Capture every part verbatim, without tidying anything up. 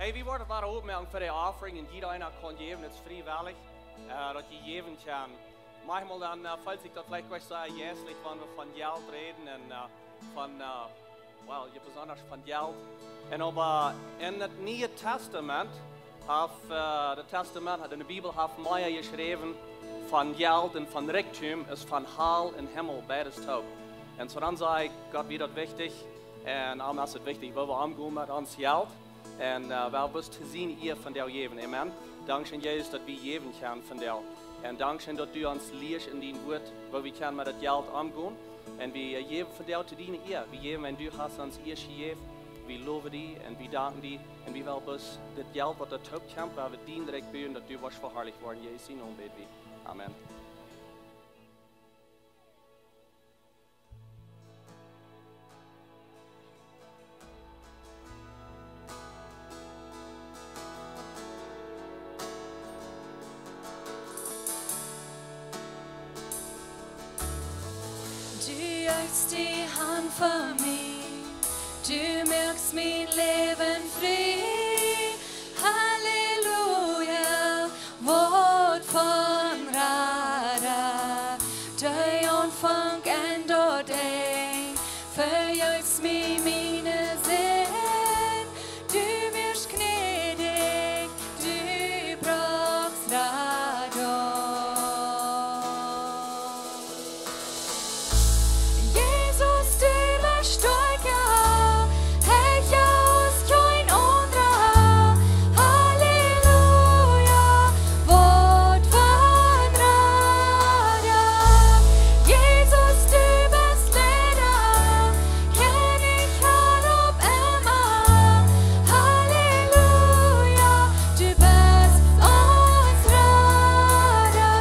Hey, wie woaren daut wada opmoaken fa de offering un jieda eena kaun jäwen, daut es friewellich, äh, daut jie jäwen kjennen. Maunchmol dan, äh, feelt sikj daut veleicht uk soo jeistlich, wan wie von Jelt räden un, äh, von, äh, well, je besonda von Jelt. Un oba en daut Niee Tastament haft, äh, daut Tastament, enne Bibel haft mea jeschräwen von Jelt un von Rikjdom aus von Hal un Himmel, beides toop. Un soo dan säd ekj, Gott, wia daut wichtich. Un am es daut wichtich, woo wie omgonen met ons Jelt. Un, äh, wie wellen bloos to siene Ea vondoag jäwen. Amen. Dankscheen, Jesus, daut wie jäwen kjennen vondoag. Un dankscheen, daut du ons lieescht en dien Wort, woo wie kjennen met daut Jelt omgonen. Un wie, äh, jäwen vondoag to diene Ea. Wie jäwen, wiels du hast ons ieescht jejäft. Wie lowen die un wie danken die. Un wie wellen bloos daut Jelt, waut doa toop kjemt, wua wie dien Rikj buen, daut du woascht veharlicht woaren. En Jesus sienen Nomen bäd wie. Amen. Du jeefst die han fa mie, du moakst mien Läwen frie. Halleluja, waut fa een Rada, de Aunfank un daut Enj, vejeefst mie miene Sind, du wieescht jnädich, du brochst Rada. Jesus, du best stoakja, hecha aus kjeen aundra. Halleluja, waut fa een Rada. Jesus, du best Leida, Kjennich han opp emma. Halleluja, du best ons Rada.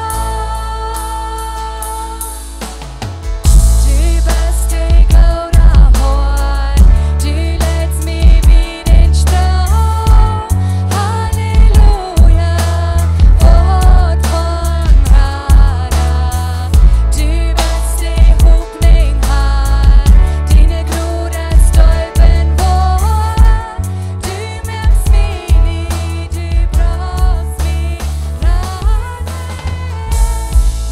Du best de gooda Hoad, du leitst mie bie dän Stroom. Halleluja, waut fa een Rada. Du best de Hopninj, Har, diene Jnod es deep un woa. Du moakst mie nie, du brochst mie rajcht.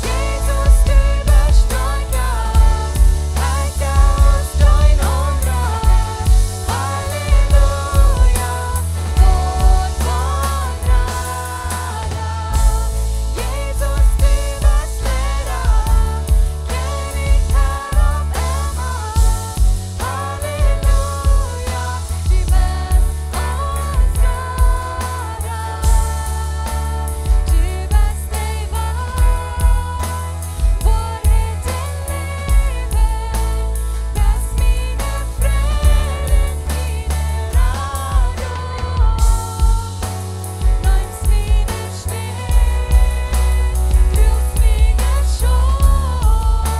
Jesus, du best stoakja, hecha aus kjeen aundra. Halleluja, waut fa een Rada. Jesus, du best Leida, Kjennich han opp emma. Halleluja, du best ons Rada. Du best de Woarheit, Woarheit un Läwen. Best miene Freid un miene Radunk. Neemst miene Städ, hälst miene Schult.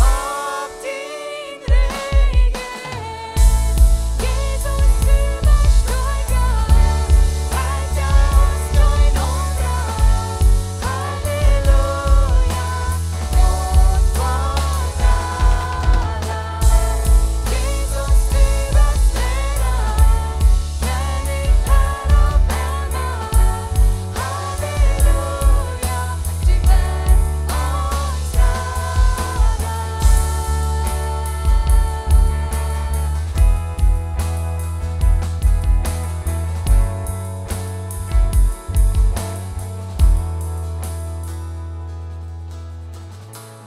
Opp dien Rikj, Jesus, du best stoakja, hecha aus kjeen aundra. Halleluja, waut fa een Rada. Jesus, du best Leida, Kjennich han opp emma. Halleluja, du best ons Rada.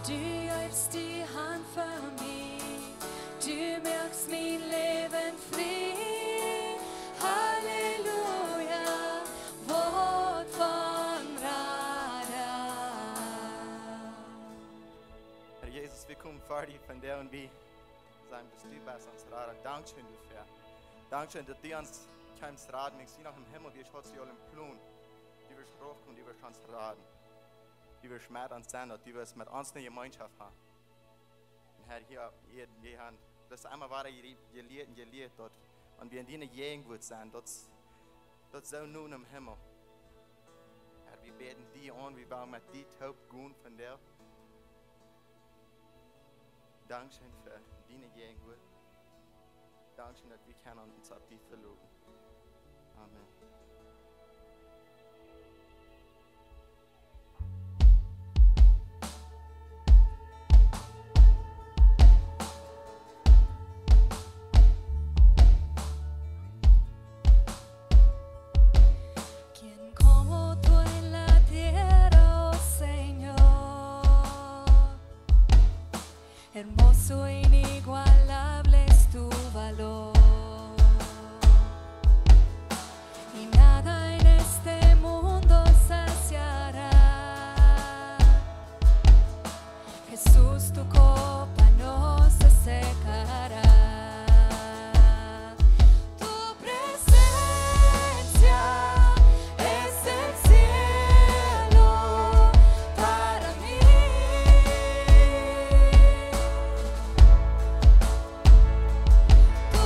Du jeefst die han fa mie, du moakst mien Läwen frie. Halleluja, waut fa een Rada. Herr Jesus, wie komen ver die vondoag un wie sajen, daut du best ons Rada. Dankscheen doafäa. Dankscheen, daut du ons kjeemst raden. Ekj see noch em Himmel, wie schaust du aul em Plon. Du woascht raufkomen, du woascht ons raden. Du woascht met ons sennen, daut du woascht met ons eene Jemeenschoft haben. Un Herr, hia, hia, hia han, daut es emma wada je-, jelieet un jelieet, daut, wan wie en diene Jäajenwoat sent, daut, daut es soo nu em Himmel. Herr, wie bäden die aun, wie wellen met die toop gonen vondoag. Dankscheen fa diene Jäajenwoat. Dankscheen, daut wie kjennen ons opp die veloten. Amen. ¿Quién como tú en la tierra, oh Señor? Hermoso, inigualable es tu valor, y nada en este mundo saciará. Jesús, tu copa no se secará. Tu presencia es el cielo para mí. Tu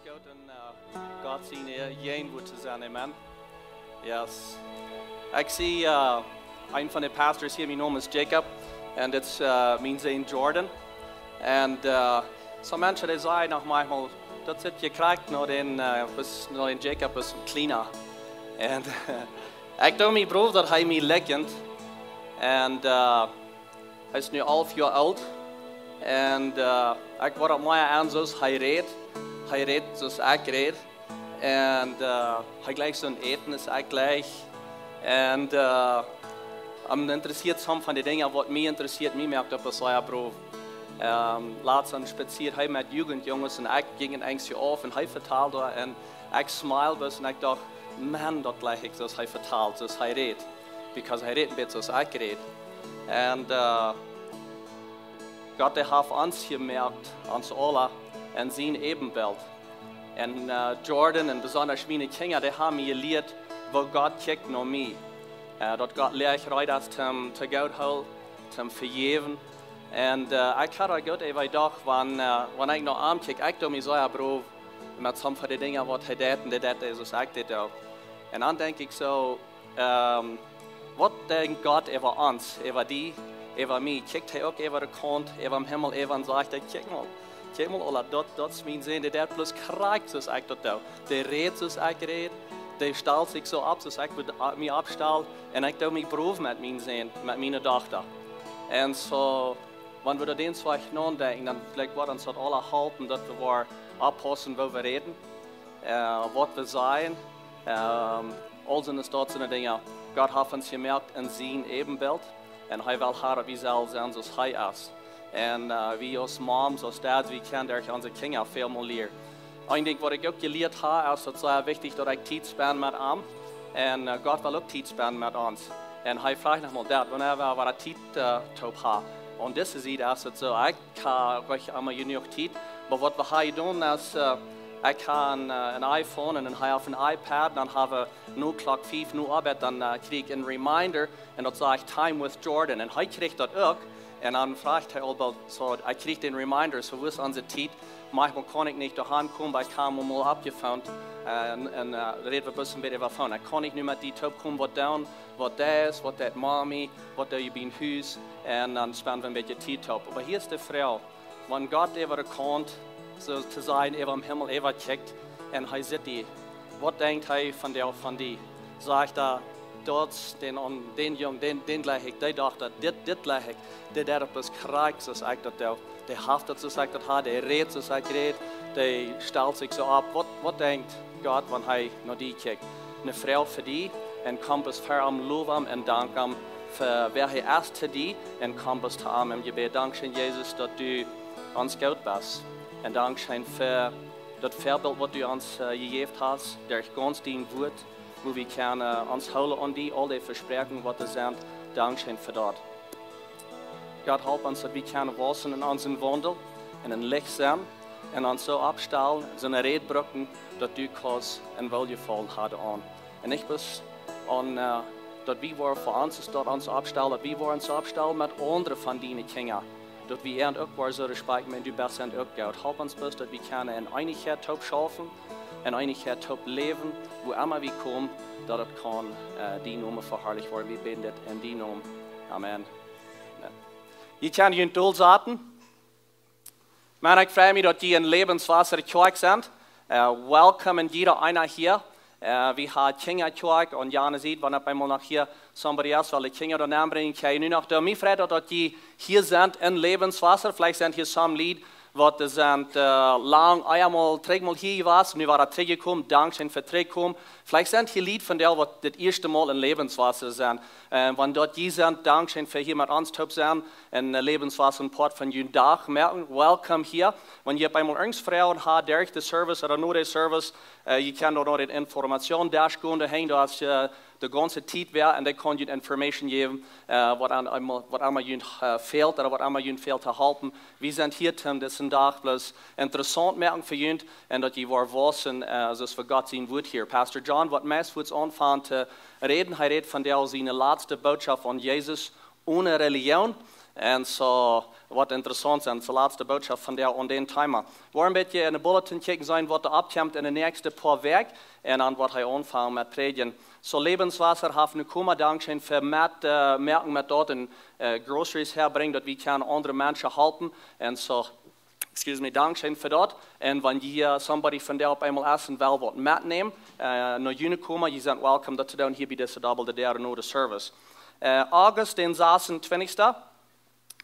Goot, en, eh, Gott sien Jäajenwoat to sennen, amen. Yes. Ekj sie, eh, een von de Pastors hia, mien Nomen es Jacob, en dit es, eh, mien Sän Jordan. En, eh, sommje Menschen, dee sajen noch maunchmol, daut sitt je krakjt no dän, eh, best, no dän Jacob, best een kjliena. En ekj doo mie Prow, daut hee mie likjent. En, eh, hee es nu alf Joa oolt. En, eh, ekj woa daut mea aun, soo aus hee rät. Hee rät soo aus ekj räd. En, eh, hee jlikjt soo äten aus ekj jlikj. En, eh, am interessieet sommje von de Dinja, waut mie interessieet, mie moakt daut sea Prow. Ehm, latst dan spazieed hee met Jugendjunges en ekj jinkj een Enjstje auf en hee vetald doa en ekj smile bloos en ekj docht, Maun, daut jlikj ekj, soo aus hee vetald, soo aus hee rät. Because hee rät een bät soo aus ekj räd. En, eh, Gott, dee haft ons jemoakt, ons aula, en sien Äwenbilt. En, eh, Jordan, en besonda miene Kjinja, dee haben jelieet, woo Gott kjikjt no mie. Eh, daut Gott leet ons reed es, am to goot hoolen, am vejäwen. En, eh, ekj haud daut goot äwajedocht, wan, eh, wan ekj no am kjikj, ekj doo mie sea Prow met sommje von de Dinja, waut hee deed, en dee deed soo aus ekj dit doo. En dan denkj ekj soo, ehm, waut denkjt Gott äwa ons, äwa die, äwa mie? Kjikjt hee uk äwa de Kaunt, äwa em Himmel, äwa en sajcht hee, kjikj mol, kjikj mol, aula, daut, daut es mien Sän, dee deed bloos krakjt soo aus ekj daut doo. Dee rät soo aus ekj räd, dee stalt sikj soo opp soo aus ekj wudd, eh, mie oppstalen, en ekj doo mie Prow met mien Sän, met miene Dochta. En soo, wan wie doa dän Wajch nodenkjen, dan jlikj woat ons daut aula halpen, daut wie woaren oppaussen, woo wie räden, eh, waut wie sajen, ehm, aul sent daut soone Dinja. Gott haft ons jemoakt en sien Äwenbilt. En hee well haben, daut wie sellen sennen soo aus hee es. En, eh, wie aus Moms, aus Dads, wie kjennen derch onse Kjinja väl mea lieren. Een Dinkj, waut ekj uk jelieet hab, es daut sea wichtich, daut ekj Tiet spend met am. En, eh, Gott well uk Tiet spenden met ons. En hee fruach noch mol daut, wanea wie woaren Tiet, eh, toop haben. Un dise Sied es et soo, ekj hab nich emma jenuach Tiet. Oba waut wie hia doonen es, eh, ekj hab een, eh, een iPhone en hee haft een iPad, dan hab wie no Klock fief, no Oabeit, dan, eh, kjrie ekj een Reminder en daut sajcht Time with Jordan. En hee kjricht daut uk. En dan fruach hee aul boolt, soo, hee kjricht dän Reminder, soo, woo es onse Tiet? Maunchmol kaun ekj nich doahan komen, oba ekj hab am mol oppjefoont, eh, en, en, eh, räd wie bloos een bät äwa Phone. Ekj kaun nich nu met die toop komen, waut dan, waut daut es, waut daut Mommy, waut daut je bie Hus, en dan spend wie een bät Tiet toop. Oba hia es de Froag, wan Gott äwa de Kaunt, soo to sajen, äwa em Himmel, äwakjikjt, en hee sitt die, waut denkjt hee von die, von die? Sajcht hee, daut, dän, aun dän Jung, dän, dän jlikj ekj, dee docht daut, dit, dit jlikj ekj, dee deed daut bloos krakjt soo aus ekj daut doo. Dee haft daut soo aus ekj daut hab, dee rät soo aus ekj räd, dee stalt sikj soo opp. Waut, waut denkjt Gott, wan hee no die kjikjt? Een Froag fa die, en komm bloos ver am, low am en dank am fa wäa hee es to die, en komm bloos to am em Jebäd. Dankscheen, Jesus, daut du ons goot best. En dankscheen fa daut Väabilt, waut du ons, eh, jejäft hast, derch gaunz dien Wuat, woo wie kjennen, eh, ons hoolen aun die, aul dee Vespräakjungen, waut doa sent. Dankscheen fa daut. Gott, halp ons, daut wie kjennen waussen en onsen Waundel, en een Licht sennen, en ons soo oppstalen, soone Räd brucken, daut du kaust een Woljefaulen haben aun. En nich bloos aun, eh, daut wie woaren fa ons, es daut ons oppstalen, daut wie woaren ons oppstalen met aundre von diene Kjinja. Daut wie an uk woaren soo respekten, wan du best an uk goot. Halp ons bloos, daut wie kjennen en Eenichkjeit toop schaufen, en Eenichkjeit toop läwen, wua emma wie komen, daut et kaun, eh, dien Nomen veharlicht woaren. Wie bäden dit en dien Nomen. Amen. Amen. Jie kjennen junt dolsaten. Maun, ekj frei mie, daut jie en Lebenswasser Kjoakj sent. Eh, welcome en jieda eena hia. Eh, wie haben Kjinjakjoakj un Jane sajcht, wan opp eemol noch hia somebody es, well de Kjinja doa nenbrinjen, kjenn jie nu noch doa. Mie freit daut, daut jie hia sent en Lebenswasser. Veleicht sent hia some Lied, waut dee sent, eh, lang eemol trigj mol hia jewast, nu wada trigjjekomen, dankscheen fa trigjkomen. Veleicht sent hia Lied von dee, waut daut ieeschte Mol en Lebenswasser sent. Eh, wan daut jie sent, dankscheen fa hia met ons toop sennen. En, eh, Lebenswasser een Poat von jun Dach moaken. Welcome hia. Wan jie opp eemol irjent Froagen haben, derch de Service ooda no de Service, eh, jie kjennen doa no dän Informationsdesk gonen, doa han, doa es, eh, de gaunze Tiet wäa, en dee kaun junt Information jäwen, eh, waut aun eemol, waut emma junt, eh, fält, ooda waut emma junt fält to halpen. Wie sent hia, om disen Dach bloos interessaunt moaken fa junt, en daut jie woaren waussen, eh, soo aus fa Gott sien Wuat hia. Pastor John, waut meist woat aunfangen to räden, hee rät von dee siene latste Botschaft aun Jesus, onen Religion. Un soo, waut interessaunt es, de latste Bootschoft von dän, aun dän Thema. Woa een bät en de Bulletin kjikjen seenen, waut doa oppkjemt en de näakjste poa Wäakj. Un dan woat hee aunfangen met prädjen. Soo, Lebenswasser haft nu komen, dankscheen fa met, äh, moaken met daut un, äh, Groceries häabrinjen, daut wie kjennen aundre Menschen halpen. Un soo, excuse me, dankscheen fa daut. Un wan jie, äh, somebody von dee opp eemol es un well waut metnämen, äh, no june komen, jie sent welcome daut to doonen hia bie dise Double the Dare no de Service. Äh, August dän sasuntwintichsten,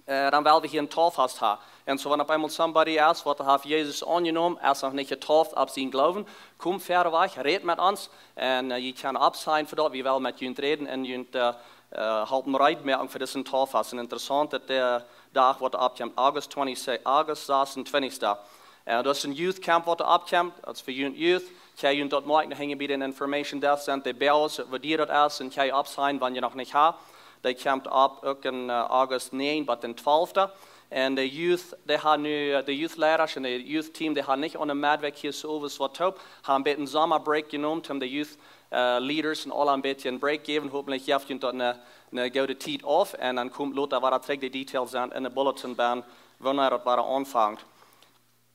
äh, dan well wie hia een Tauffast haben. Un soo, wan opp eemol somebody es, waut haft Jesus aunjenomen, es noch nich jetauft opp sienen Gloowen, komt ver wajch, rät met ons. Un, äh, jie kjennen oppsennen fa daut, wie wellen met junt räden un junt, äh, äh, halpen reed moaken fa disen Tauffast. Een interessaunt, daut de Dach waut oppkjemt, August twenty-six, August sasuntwintichsten. Äh, daut es een Youth Camp waut oppkjemt, daut es fa junt Youth. Kjenn junt daut moaken, hinjen bie dän Information Desk sent de Bills, woo dee daut es, un kjenn oppsennen, wan jie noch nich haben. Dee kjemt opp uk en, äh, August näajen bat dän twalften. Un de Youth, dee haben nu, äh, de Youth Leaders un de Youth Team, dee haben nich aun de Meddwäakj hia soo waut toop, haben een bät Sommerbreak jenomen, om de Youth, äh, Leaders un aule een bät een Break jäwen. Hopentlich jeft junt daut eene, eene goode Tiet auf. Un dan kjemt lota wada trigj, de Details sent en de Bulletin bennen, wanea daut wada aunfangt.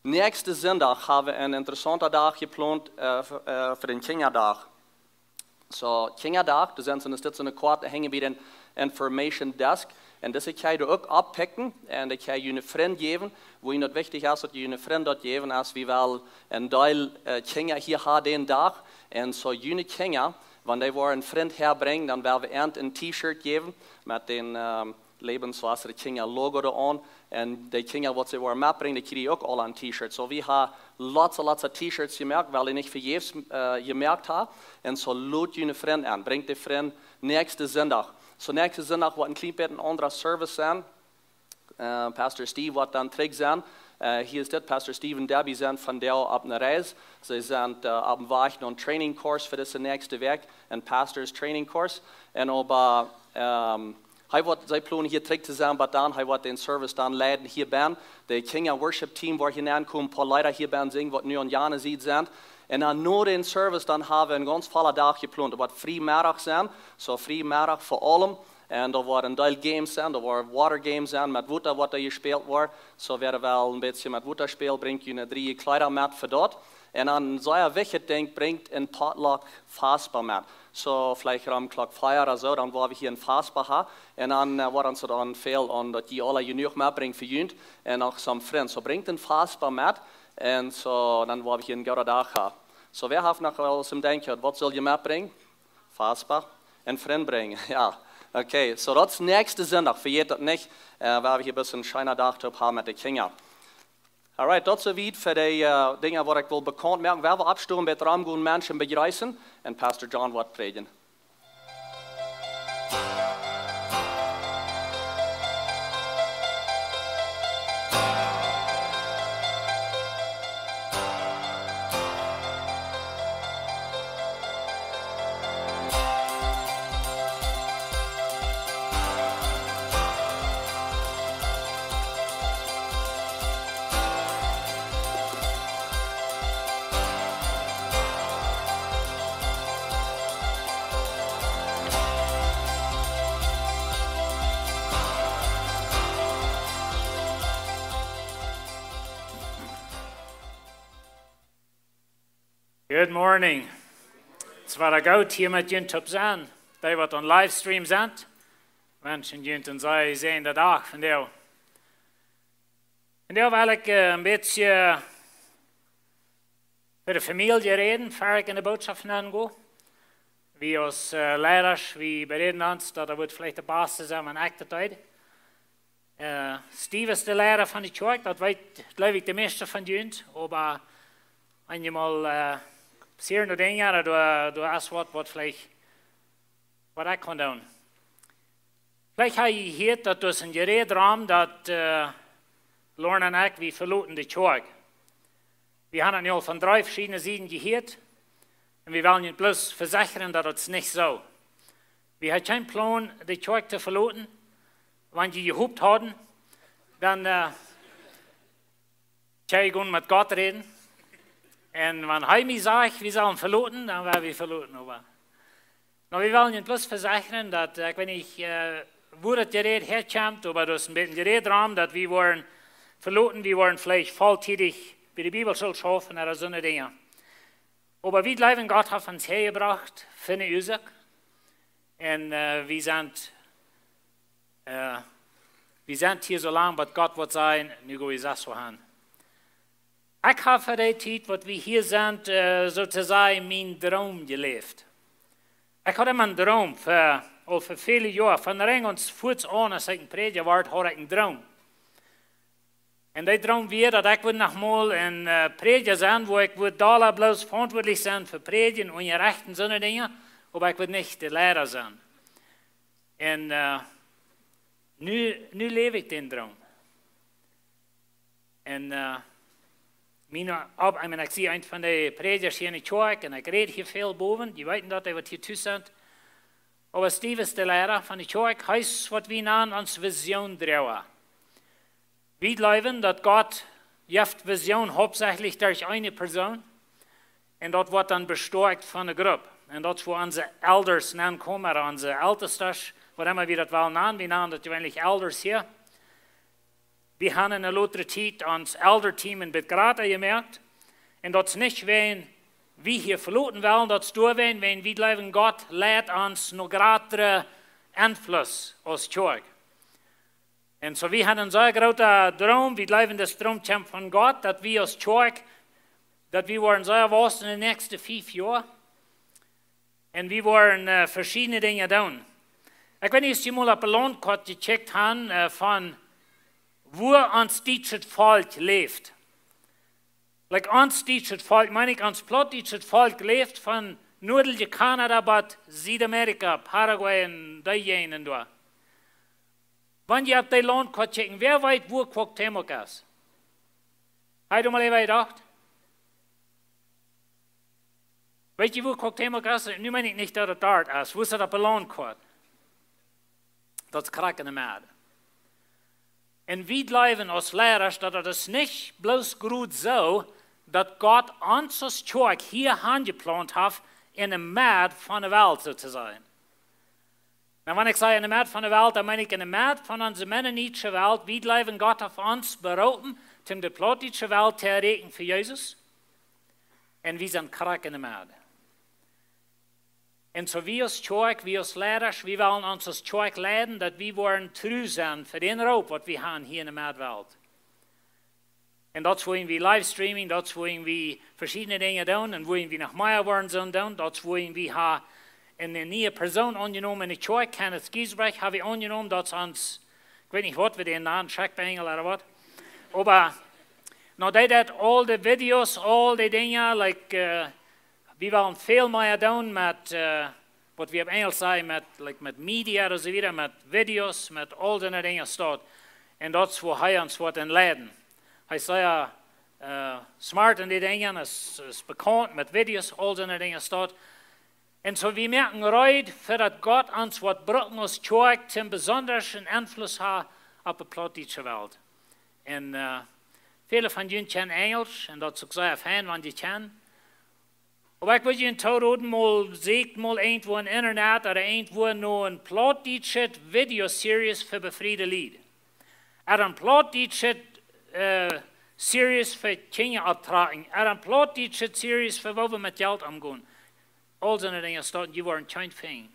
Näakjsten Sindach haben wie een interessaunten Dach jeplaunt, äh, fa, äh, fa dän Kjinjadach. Soo, Kjinjadach, doa sent soo, es dit soo een Koat, hinjen bie dän Information Desk. Un dise kjenn jie uk opppicken un dee kjenn jie june Frind jäwen. Woo daut wichtich es, daut jie june Frind daut jäwen, es wie wellen een Deel, äh, Kjinja hia haben dän Dach. Un soo june Kjinja, wan dee woaren een Frind häabrinjen, dan well wie an een T-Shirt jäwen met dän, ähm, Lebenswasser Kjinja Logo doa aun. Un de Kjinja waut see woaren metbrinjen, dee kjrieen uk aul een T-Shirt. Soo, wie haben lots un lots T-Shirts jemoakt, wiels dee nich vejäfs, äh, jemoakt haben. Un soo lot june Frind aun, brinjt de Frind näakjsten Sindach. Soo näakjsten Sindach woat een kjlien bät een aundra Service sennen. Äh, Pastor Steve woat dan trigj sennen. Äh, hia es dit, Pastor Steve un Debbie sent vondoag opp eene Reis. See sent, äh, opp dän Wajch no een Training Course fa dise näakjste Wäakj, een Pastors Training Course. Un oba, ähm, hee woat, see plonen hia trigj to sennen, oba dan, hee woat dän Service dan leiden hia bennen. De Kjinja Worship Team woat hia aunkomen, een poa Leeda hia bennen sinjen, waut nu aun jane Sied sent. Un dan no dän Service, dan haben wie een gaunz vollen Dach jeplaunt. Daut woat Friemidach sennen, soo Friemidach fa aulem. Un doa woaren een Deel Games sennen, doa woaren Water Games sennen, met Wota woat doa jespält woaren. Soo woaren wie een bät met Wota spälen, brinjt june dreeje Kjleeda met fa daut. Un dan sea wichtich Dinkj, brinjt een Potluck Faspa met. Soo veleicht rom Klock vea ooda soo, dan woa wie hia een Faspa haben. Un dan, äh, woat ons daut dan väl aun daut jie aule jenuach metbrinjen fa junt un noch some Frind. Soo brinjt een Faspa met un soo, dan woa wie hia een gooden Dach haben. Soo, wäa haft noch waut em Denkj, waut saul jie metbrinjen? Faspa un Frind brinjen, jo. Okay, soo daut es näakjsten Sindach, vejät daut nich, äh, woa wie hia een bät een scheenen Dach toop haben met de Kjinja. Alright, daut soo wiet fa de, äh, Dinja waut ekj well bekaunt moaken. Wie woaren oppstonen, bät rom gonen, Menschen bejreessen un Pastor John woat prädjen. Good morning. Daut es wada goot hia met junt toop sennen. Dee waut aum Livestream sent, wensch junt een sea jesäajenden Dach vondoag. Vondoag well ekj, äh, een bät, äh, fa de Famielje räden, ver ekj en de Bootschoft nenn go. Wie aus, äh, Leida, wie beräden ons, daut daut wudd veleicht daut baste sennen, wan ekj daut deed. Äh, Steve es de Leida von de Kjoakj, daut weet, jleew ekj, de mieeschte von junt, oba wan jie mol, äh, passieren doa Dinja, doa, doa es waut, waut veleicht, waut ekj kaun doonen. Veleicht hab jie jehieet, daut doa es een Jeräd rom, daut, äh, Lauren un ekj, wie veloten de Kjoakj. Wie haben daut nu aul von dree veschiedne Sieden jehieet. Un wie wellen junt bloos vesechren, daut es nich soo. Wie haben kjeen Plon, de Kjoakj to veloten. Wan jie jehopt hauden, dan, äh, kjenn jie gonen met Gott räden. Un wan hee mie sajcht, wie sellen veloten, dan woa wie veloten, oba. Nu, wie wellen junt bloos vesechren, daut, äh, ekj weet nich, äh, wua daut Jeräd häakjemt, oba daut es een bät Jeräd doaromm, daut wie woaren veloten, wie woaren veleicht volltiedich bie de Bibelschool schaufen ooda soone Dinja. Oba wie jleewen, Gott haft ons häajebrocht fa eene Uasoak. Un, äh, wie sent, äh, wie sent hia soo lang, waut Gott woat sajen, nu go wie sest woahan. Ekj hab fa dee Tiet, waut wie hia sent, äh, soo to sajen, mienen Droom jeläft. Ekj haud emma eenen Droom fa, aul fa väle Joa, von rein ons fuaz aun, aus ekj een Prädja wort, haud ekj eenen Droom. Un dee Droom wia, daut ekj wudd noch mol een, äh, Prädja sennen, wua ekj wudd dolla bloos veauntwuatlich sennen fa Prädjen, unjarechten, soone Dinja, oba ekj wudd nich de Liera sennen. Un, äh, nu, nu läw ekj dän Droom. Un, äh, miene Opp-, ekj meen, ekj sie eent von de Prädjasch hia enne Kjoakj un ekj räd hia väl bowen. Jie weeten daut, dee waut hia tus sent. Oba Steve es de Liera von de Kjoakj. Hee es waut wie nanen ons Visiondroaga. Wie jleewen, daut Gott jeft Vision hauptsächlich derch eene Persoon. Un daut woat dan bestoakjt von de Grupp. Un daut es wua onse Elders nenkomen, ooda onse Eltestasch, waut emma wie daut wellen nanen. Wie nanen daut jeweenlich Elders hia. Wie haben enne lotre Tiet ons Elder-Team een bät jrata jemoakt. Un daut es nich wäajen wie hia veloten wellen, daut es doawäajen, wäajen wie jleewen, Gott leit ons no jratre Enfluss aus Kjoakj. Un soo, wie haben een sea groota Droom, wie jleewen, daut Droom kjemt von Gott, daut wie aus Kjoakj, daut wie woaren sea wausen enne näakjste fief Joa. Un wie woaren, äh, veschiedne Dinja doonen. Ekj weet nich, aus jie mol opp de Launtkoat jekjikjt haben, äh, von wua ons dietschet Volkj läft. Like ons dietschet Volkj, meen ekj, ons plautdietschet Volkj läft von nuadlich Kanada bat Südamerika, Paraguay un dee Jäajenden doa. Wan jie opp de Launtkoat kjikjen, wäa weet, wua Cuauhtémoc es? Hab jie doa mol äwa jedocht? Weet jie, wua Cuauhtémoc es? Nu meen ekj nich, daut et doa es. Wua es daut opp de Launtkoat? Daut es krakjt enne Med. Un wie jleewen aus Liera, daut et es nich bloos jrod soo, daut Gott ons aus Kjoakj hia hanjeplaunt haft, enne Med von de Welt, soo to sajen. Nu, wan ekj saj enne Med von de Welt, dan meen ekj enne Med von onse mennonitische Welt. Wie jleewen, Gott haft ons beroopen, om de plautdietsche Welt to erreichen fa Jesus. Un wie sent krakjt enne Med. Un soo wie aus Kjoakj, wie aus Liera, wie wellen ons aus Kjoakj leiden, daut wie woaren tru sennen fa dän Roop, waut wie haben hia enne Med Welt. Un daut es wuarom wie livestreaming, daut es wuarom wie veschiedne Dinja doonen, un wuarom wie noch mea woaren sellen doonen, daut es wuarom wie haben eene niee Persoon aunjenomen enne Kjoakj, Kenneth Giesbrecht, haben wie aunjenomen, daut es ons, ekj weet nich, waut wie dän nanen, Schekjbengel ooda waut. Oba, nu, dee deit aul de Videos, aul de Dinja, like, äh, wie wellen väl mea doonen met, äh, waut wie opp Enjelsch sajen, met, like, met Media un soo wieda, met Videos, met aul soone Dinja doa. Un daut es wua hee ons woat enleiden. Hee es sea, äh, smart en dee Dinja, es, es bekaunt met Videos, aul soone Dinja doa. Un soo, wie moaken reed fa daut Gott ons woat brucken aus Kjoakj, om besonda een Enfluss haben opp de plautdietsche Welt. Un, äh, väle von junt kjennen Enjelsch, un daut es uk sea fein, wan jie kjennen. Oba ekj wudd junt toroden, mol, sieekjt mol irjentwua em Internet ooda irjentwua no een plautdietschet Videoseries fa befriede Lied. Ooda een plautdietschet, äh, Series fa Kjinja opptrakjen. Ooda een plautdietschet Series fa woo wie met Jelt omgonen. Aul soone Dinja doa, jie woaren kjeent finjen.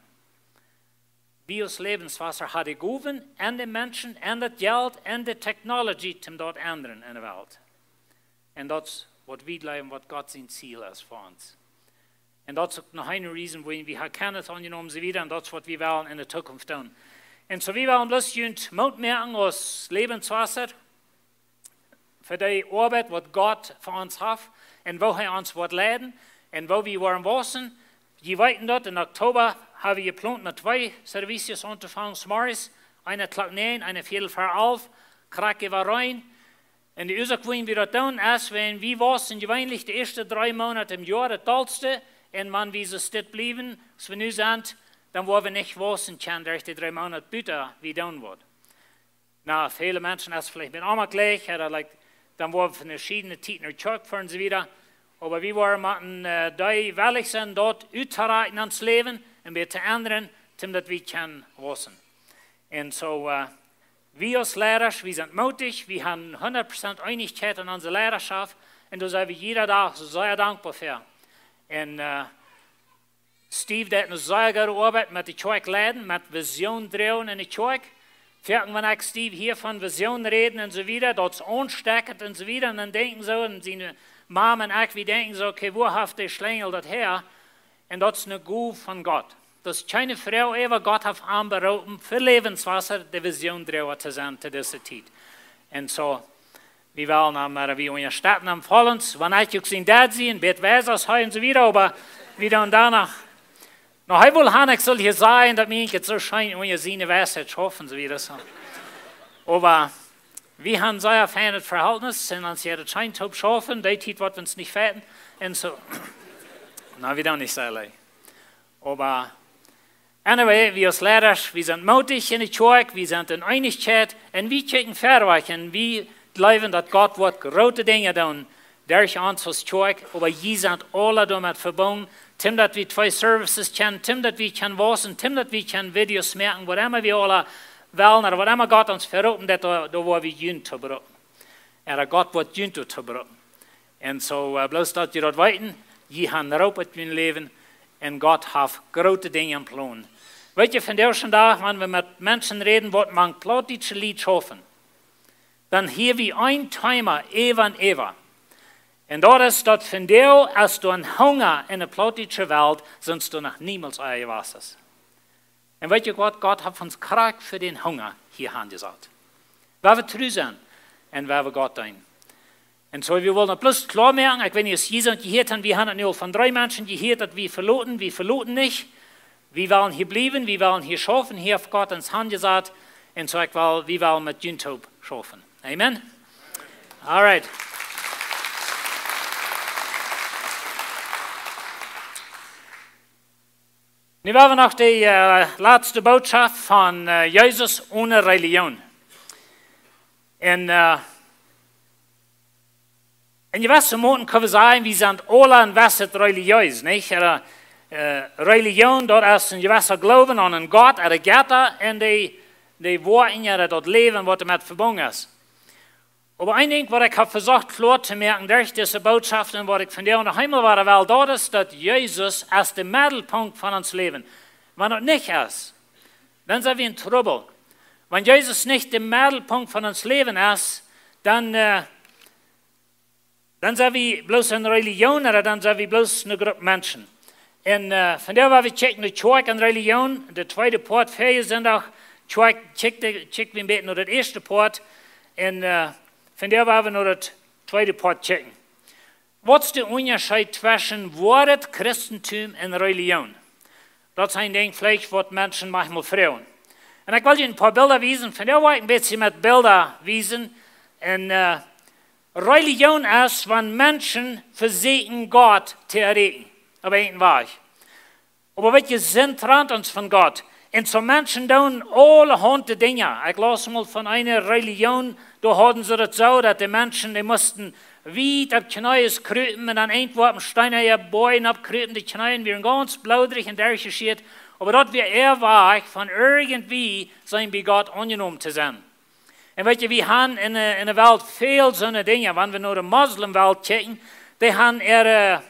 Wie aus Läwenswota haben de Gowen un de Menschen un daut Jelt un de Technology, om daut to endren enne Welt. Un daut es waut wie jleewen, waut Gott sien Ziel es fa ons. Un daut es uk noch eene Reason, wuarom wie haben Kenneth aunjenomen, soo wieda, un daut es waut wie wellen enne Zukunft doonen. Un soo, wie wellen bloos junt Moot moaken aus Läwenswota fa dee Oabeit, waut Gott fa ons haft, un woo hee ons woat leiden, un woo wie woaren wausen. Jie weeten daut, en Oktoba haben wie jeplont met twee Services auntofangen, zemorjes, eene Klock näajen, eene Viedel ver alf, krakjt äwa rein. Un de Uasoak, wuarom wie daut doonen, es, wan wie wausen jeweenlich de ieeschte dree Moonat em Joa daut dollste, un wan wie soo stell bliewen, aus wie nu sent, dan woa wie nich wausen kjennen derch de dree Moonat buta, wie doonen woaren. Nu, väle Menschen es veleicht met Oma jlikj, ooda, like, dan woa wie fa veschiedne Tiet no Kjoakj foaren un soo wieda. Oba wie woaren motten, äh, dee wellich sennen, daut uttorakjen en ons Läwen un wada to endren, om daut wie kjennen wausen. Un soo, äh, wie aus Leidasch, wie sent mootich, wie haben hundat Prozent Eenichkjeit en onse Leidaschoft. Un doa sent wie jieda Dach soo sea dankboa fa. Un, äh, Steve deed eene sea goode Oabeit met de Kjoakj leiden, met Vision droagen en de Kjoakj. Foaken wan ekj Steve hia von Vision räd un soo wieda, daut es aunstoakjent un soo wieda. Un dan denkjen soo, un siene Mama un ekj, wie denkjen soo, okay, wua haft de Schlenjel daut häa? Un daut es eene Gow von Gott. Daut es kjeene Froag äwa, Gott haft am beroopen, fa Läwenswota de Visiondroaga to sennen to dise Tiet. Un soo, wie wellen am, äh, wie unjastetten am vollens, wan ekj uk sien Dad sie, een bät wiesa aus hee un soo wieda, oba wie dan doano. Nu, hee wull han, ekj sull hia sajen, daut mie ekj et soo scheen unja siene Weisheit schaufen, soo wieda soo. Oba wie haben sea feinet Verhältnis, un ons hia daut scheen toop schaufen, dee Tiet woat wie ons nich feiten, un soo. Nu, wie dan nich soo leicht. Oba anyway, wie aus Leidasch, wie sent mootich en de Kjoakj, wie sent en Eenichkjeit, un wie kjikjen verwoat, un wie jleewen, daut Gott woat groote Dinja doonen derch ons aus Kjoakj, oba jie sent aula doamet vebungen, toom daut wie twee Services kjennen, toom daut wie kjennen wausen, toom daut wie kjennen Videos moaken, waut emma wie aula wellen, ooda waut emma Gott ons veroopen deed, doa, doa woa wie junt to brucken. Ooda Gott woat junt to brucken. Un soo, äh, bloos daut jie daut weeten, jie haben een Roop opp jun Läwen un Gott haft groote Dinja em Plon. Weet jie, vondoag dän Dach, wan wie met Menschen räden, waut mank plautdietsche Lied schaufen, dan hia wie een Thema äwa un äwa. Un daut es daut vondoag, aus doa een Hunga en de plautdietsche Welt, soo aus doa noch niemols ea jewast es. Un weet jie waut? Gott haft ons krakjt fa dän Hunga hia aunjesat. Wua wie tru sennen un wua wie Gott deenen. Un soo, wie wellen daut bloos kloa moaken. Ekj weet nich aus jie daut jehieet haben, wie haben daut nu aul von dree Menschen jehieet, daut wie veloten, wie veloten nich. Wie wellen hia bliewen, wie wellen hia schaufen, hia haft Gott ons aunjesat. Un soo, ekj well, wie wellen met junt toop schaufen. Amen. All right. Nu wellen wie noch de, äh, latste Botschaft von, äh, Jesus onen Relijoon. Un, äh, en jewesse Moten kjenn wie sajen, wie sent aula een jewesset religiees, nich? Äh, äh, Relijoon, daut es een jewessa Gloowen aun een Gott, ooda Jetta, un dee, dee Woakjen, ooda daut Läwen, waut doamet vebungen es. Oba een Dinkj, waut ekj hab vesocht kloa to moaken derch dise Botschaft un waut ekj vondoag noch eemol wada well, daut es, daut Jesus es de Meddelpunkt von ons Läwen. Wan daut nich es, dan sent wie en Trubbel. Wan Jesus nich de Meddelpunkt von ons Läwen es, dan, äh, dan sent wie bloos eene Relijoon, ooda dan sent wie bloos eene Grupp Menschen. Un, äh, vondoag woa wie kjikjen no Kjoakj un Relijoon, de tweede Poat, verjen Sindach, Kjoakj, kjikj de, kjikj wie een bät no daut ieeschte Poat. Un, äh, vondoag woa wie no daut tweede Poat kjikjen. Waut es de Unjascheet tweschen woaret Christentum un Relijoon? Daut es een Dinkj veleicht, waut Menschen maunchmol froagen. Un ekj well junt een poa Bilda wiesen. Vondoag woa ekj een bät met Bilda wiesen. Un, äh, Relijoon es, wan Menschen vesieekjen Gott to erreichen. Opp eenen Wajch. Oba weet jie, wie sent trant ons von Gott. Un soo Menschen doonen aulahaunt Dinja. Ekj laus mol von eene Relijoon, doa hauden see daut soo, daut de Menschen, dee musten wiet opp Kjnees krupen un dan irjentwua opp een steenanen Boajch oppkrupen, de Kjnees wieren gaunz bloodrich un derchjeschmiert. Oba daut wia äa Wajch von irjentwie sennen bie Gott aunjenomen to sennen. Un weet jie, wie haben en de, en de Welt väl soone Dinja. Wan wie no de Moslemwelt kjikjen, dee haben äare,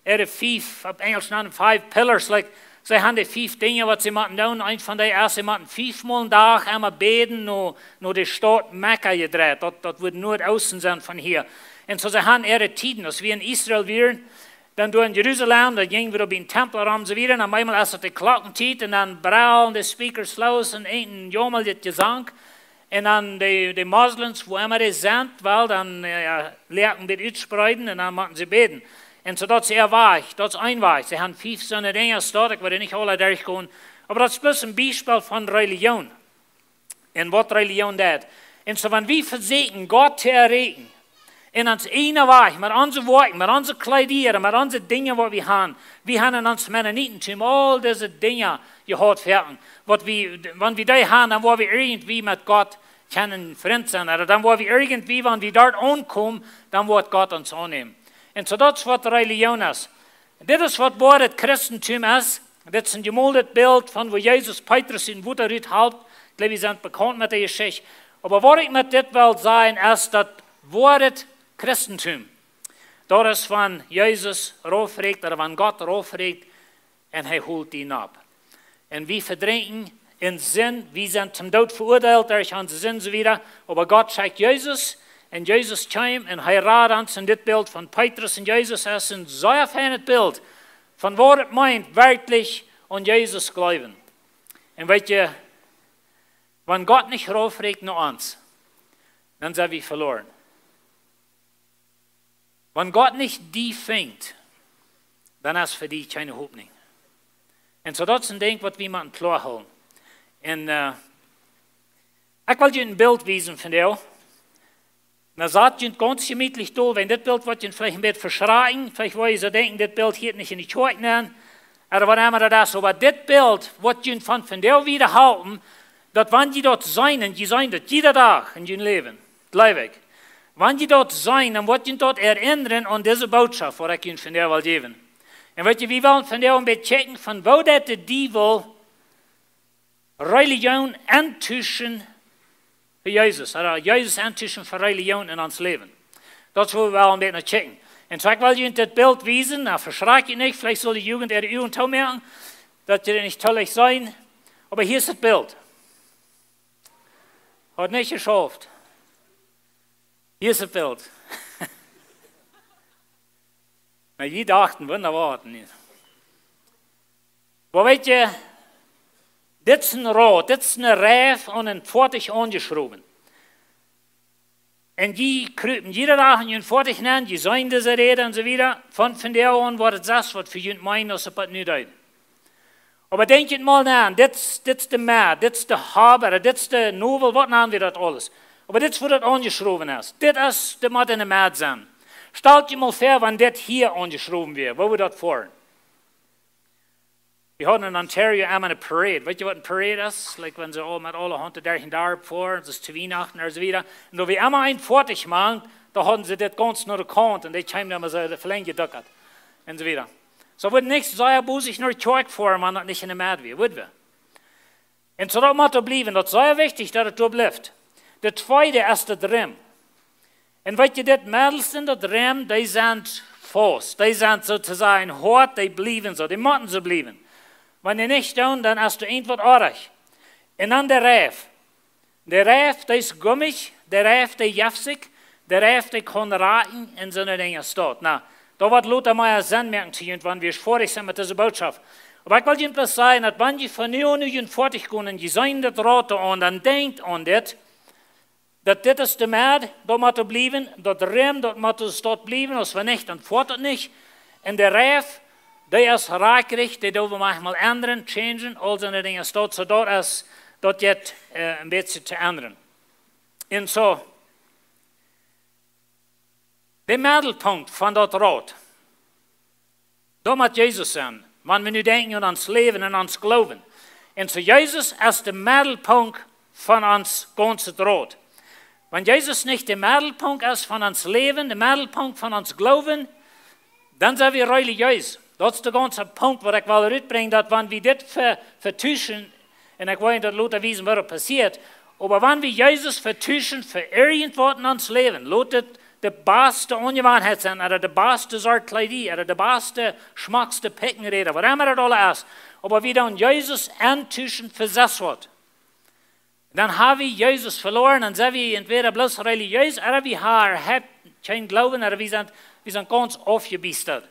äare fief, opp Enjlisch nanen five pillars, like, see haben de fief Dinja, waut see motten doonen. Eent von dee es, see motten fiefmol en Dach emma bäden no, no de Staut Mekka jedreit. Daut, daut woat Nuadoosten sennen von hia. Un soo, see haben äare Tieden, aus wie en Israel wieren, dan doa en Jerusalem, dan jinjen wie doa biem Tempel rom, soo wieren, un opp eemol es et de Klockentiet, un dan brellen de speakers loos, un een Jomel, dit Jesank, un dan de, de Moslems, wua emma dee sent, well, dan, äh, jo, loten dee utspreeden, un dan motten see bäden. Un soo daut es äa Wajch, daut es een Wajch. See haben fief soone Dinja, daut, ekj well nich aula derchgonen, oba daut es bloos een Biespel von Relijoon. Un waut Relijoon deit. Un soo, wan wie vesieekjen Gott to erreichen, en ons eenen Wajch, met onse Woakjen, met onse Kjleeda, met onse Dinja, waut wie haben, wie haben en ons Mennonitentum aul dise Dinja jehaut, verechten. Waut wie, wan wie dee haben, dan woa wie irjentwie met Gott kjennen Frint sennen. Ooda dan woa wie irjentwie, wan wie doa aunkomen, dan woat Gott ons aunnämen. Un soo daut es waut Relijoon es. Dit es waut woaret Christentum es. Dit es een jemoldet Bilt von woo Jesus Petrus ut Wota rut halpt, jleew, jie sent bekaunt met de Jeschicht. Oba waut ekj met dit well sajen, es daut woare Christentum, daut es wan Jesus raufrieekjt, ooda wan Gott raufrieekjt, un hee holt die nopp. Un wie vedrinkjen en Sind, wie sent toom Doot veuadeelt derch onse Sind un soo wieda. Oba Gott schekjt Jesus, un Jesus kjeem, un hee rad ons. En dit Bilt von Petrus un Jesus es een sea feinet Bilt von waut et meent, werkjlich aun Jesus jleewen. Un weet jie, wan Gott nich raufrieekjt no ons, dan sent wie veloaren. Wan Gott nich die finjt, dan es fa die kjeene Hopninj. Un soo daut es een Dinkj waut wie motten kloa hoolen. Un, äh, ekj well junt een Bilt wiesen von dee. Dan sat junt gaunz jemietlich doa, wan dit Bilt woat junt veleicht een bät veschrakjen, veleicht woa jie soo denkjen, dit Bilt hieet nich en de Kjoakj nenn, ooda waut emma daut es, oba dit Bilt woat junt von vondoag wieda halpen, daut wan jie daut seenen, un jie seenen daut jieda Dach en jun Läwen, jleew ekj, wan jie daut seenen, dan woat junt daut erinnren aun dise Bootschoft, waut ekj junt vondoag well jäwen. Un weet jie, wie wellen vondoag een bät kjikjen von woo daut de Diewel Relijoon entuschen fa Jesus, ooda Jesus entuschen fa Relijoon en ons Läwen. Daut es wua wie wellen een bät no kjikjen. Un soo, ekj well junt dit Bilt wiesen, nu veschrakjt junt nich, veleicht sull de Jugend äare Uagen toomoaken, daut jie daut nich too leicht seenen. Oba hia es daut Bilt. Haft nich jeschauft. Hia es daut Bilt. Nu, jie dochten, wundaboa, nich? Oba weet jie, dit es een Rad, dit es een Reiw aun een Foatich aunjeschrowen. Un jie krupen jieda Dach en jun Foatich nenn, jie seenen dise Räda un soo wieda. Von vondoag aun woat et soo aus waut fa junt meent, aus et waut nu deed. Oba denkj junt mol no, dit, dit es de Mäd, dit es de Hab, dit es de Nowel, waut nanen wie daut aules? Oba dit es wua daut aunjeschrowen es. Dit es de, mott enne Mäd sennen. Stalt junt mol väa, wan dit hia aunjeschrowen wia, woo wudd daut foaren? Wie hauden en Ontario emma eene Parade. Weet jie waut eene Parade es? Like, wan see aul met aule Hunde derch daut Darp foaren, daut es to Wienachten un soo wieda. Un doa wia emma een Foatich mank, dan hauden see dit gaunz no de Kaunt un dee kjeemen dan mau soo de Flinj jedukt un soo wieda. Soo wudd nich soo bosich no de Kjoakj foaren, wan daut nich enne Mäd wia, wudd wie? Un soo daut mott doa bliewen, daut es sea wichtich, daut et doa blift. De tweede es daut Rim. Un weet jie, dit Meddelste, daut Rim, dee sent faust, dee sent soo to sajen hoat, dee bliewen soo, dee motten soo bliewen. Wan dee nich doonen, dan es doa irjentwaut oajch. Un dan de Reiw. De Reiw, dee es gummich, de Reiw, dee jeft sikj, de Reiw, dee kaun rakjen un soone Dinja aus daut. Nu, daut woat lota mea Senn moaken to junt, wan wie foadich sent met dise Bootschoft. Oba ekj well junt bloos sajen, daut wan jie von nu aun nu jun Foatich gonen un jie seenen daut Rad aun, dan denkjt aun dit, daut dit es de Mäd, daut mott doa bliewen, daut Rim, daut mott doa bliewen, aus wan nich, dan foat daut nich. Un de Reiw, dee es rakjrich, dee doo wie maunchmol endren, changen, aul soone Dinja aus daut, soo daut es, daut jeit, äh, een bät to endren. Un soo, de Meddelpunkt von daut Rad, daut mott Jesus sennen, wan wie nu denkjen aun ons Läwen un ons Gloowen. Un soo Jesus es de Meddelpunkt von ons gaunzet Rad. Wan Jesus nich de Meddelpunkt es von ons Läwen, de Meddelpunkt von ons Gloowen, dan sent wie relijees. Daut es de gaunze Punkt, waut ekj well rutbrinjen, daut wan wie dit ve-, vetuschen, un ekj well daut lota wiesen, waut doa passieet, oba wan wie Jesus vetuschen fa irjentwaut en ons Läwen, lot et de baste Onjewanheit sennen, ooda de baste Sort Kjleeda, ooda de baste, schmockste Pikjenräda, waut emma daut aules es, oba wie doonen Jesus entuschen fa sest waut, dan ha wie Jesus veloaren, dan sent wie entwäda bloos relijees, ooda wie ha-, haben kjeen Gloowen, ooda wie sent, wie sent gaunz aufjebiestat.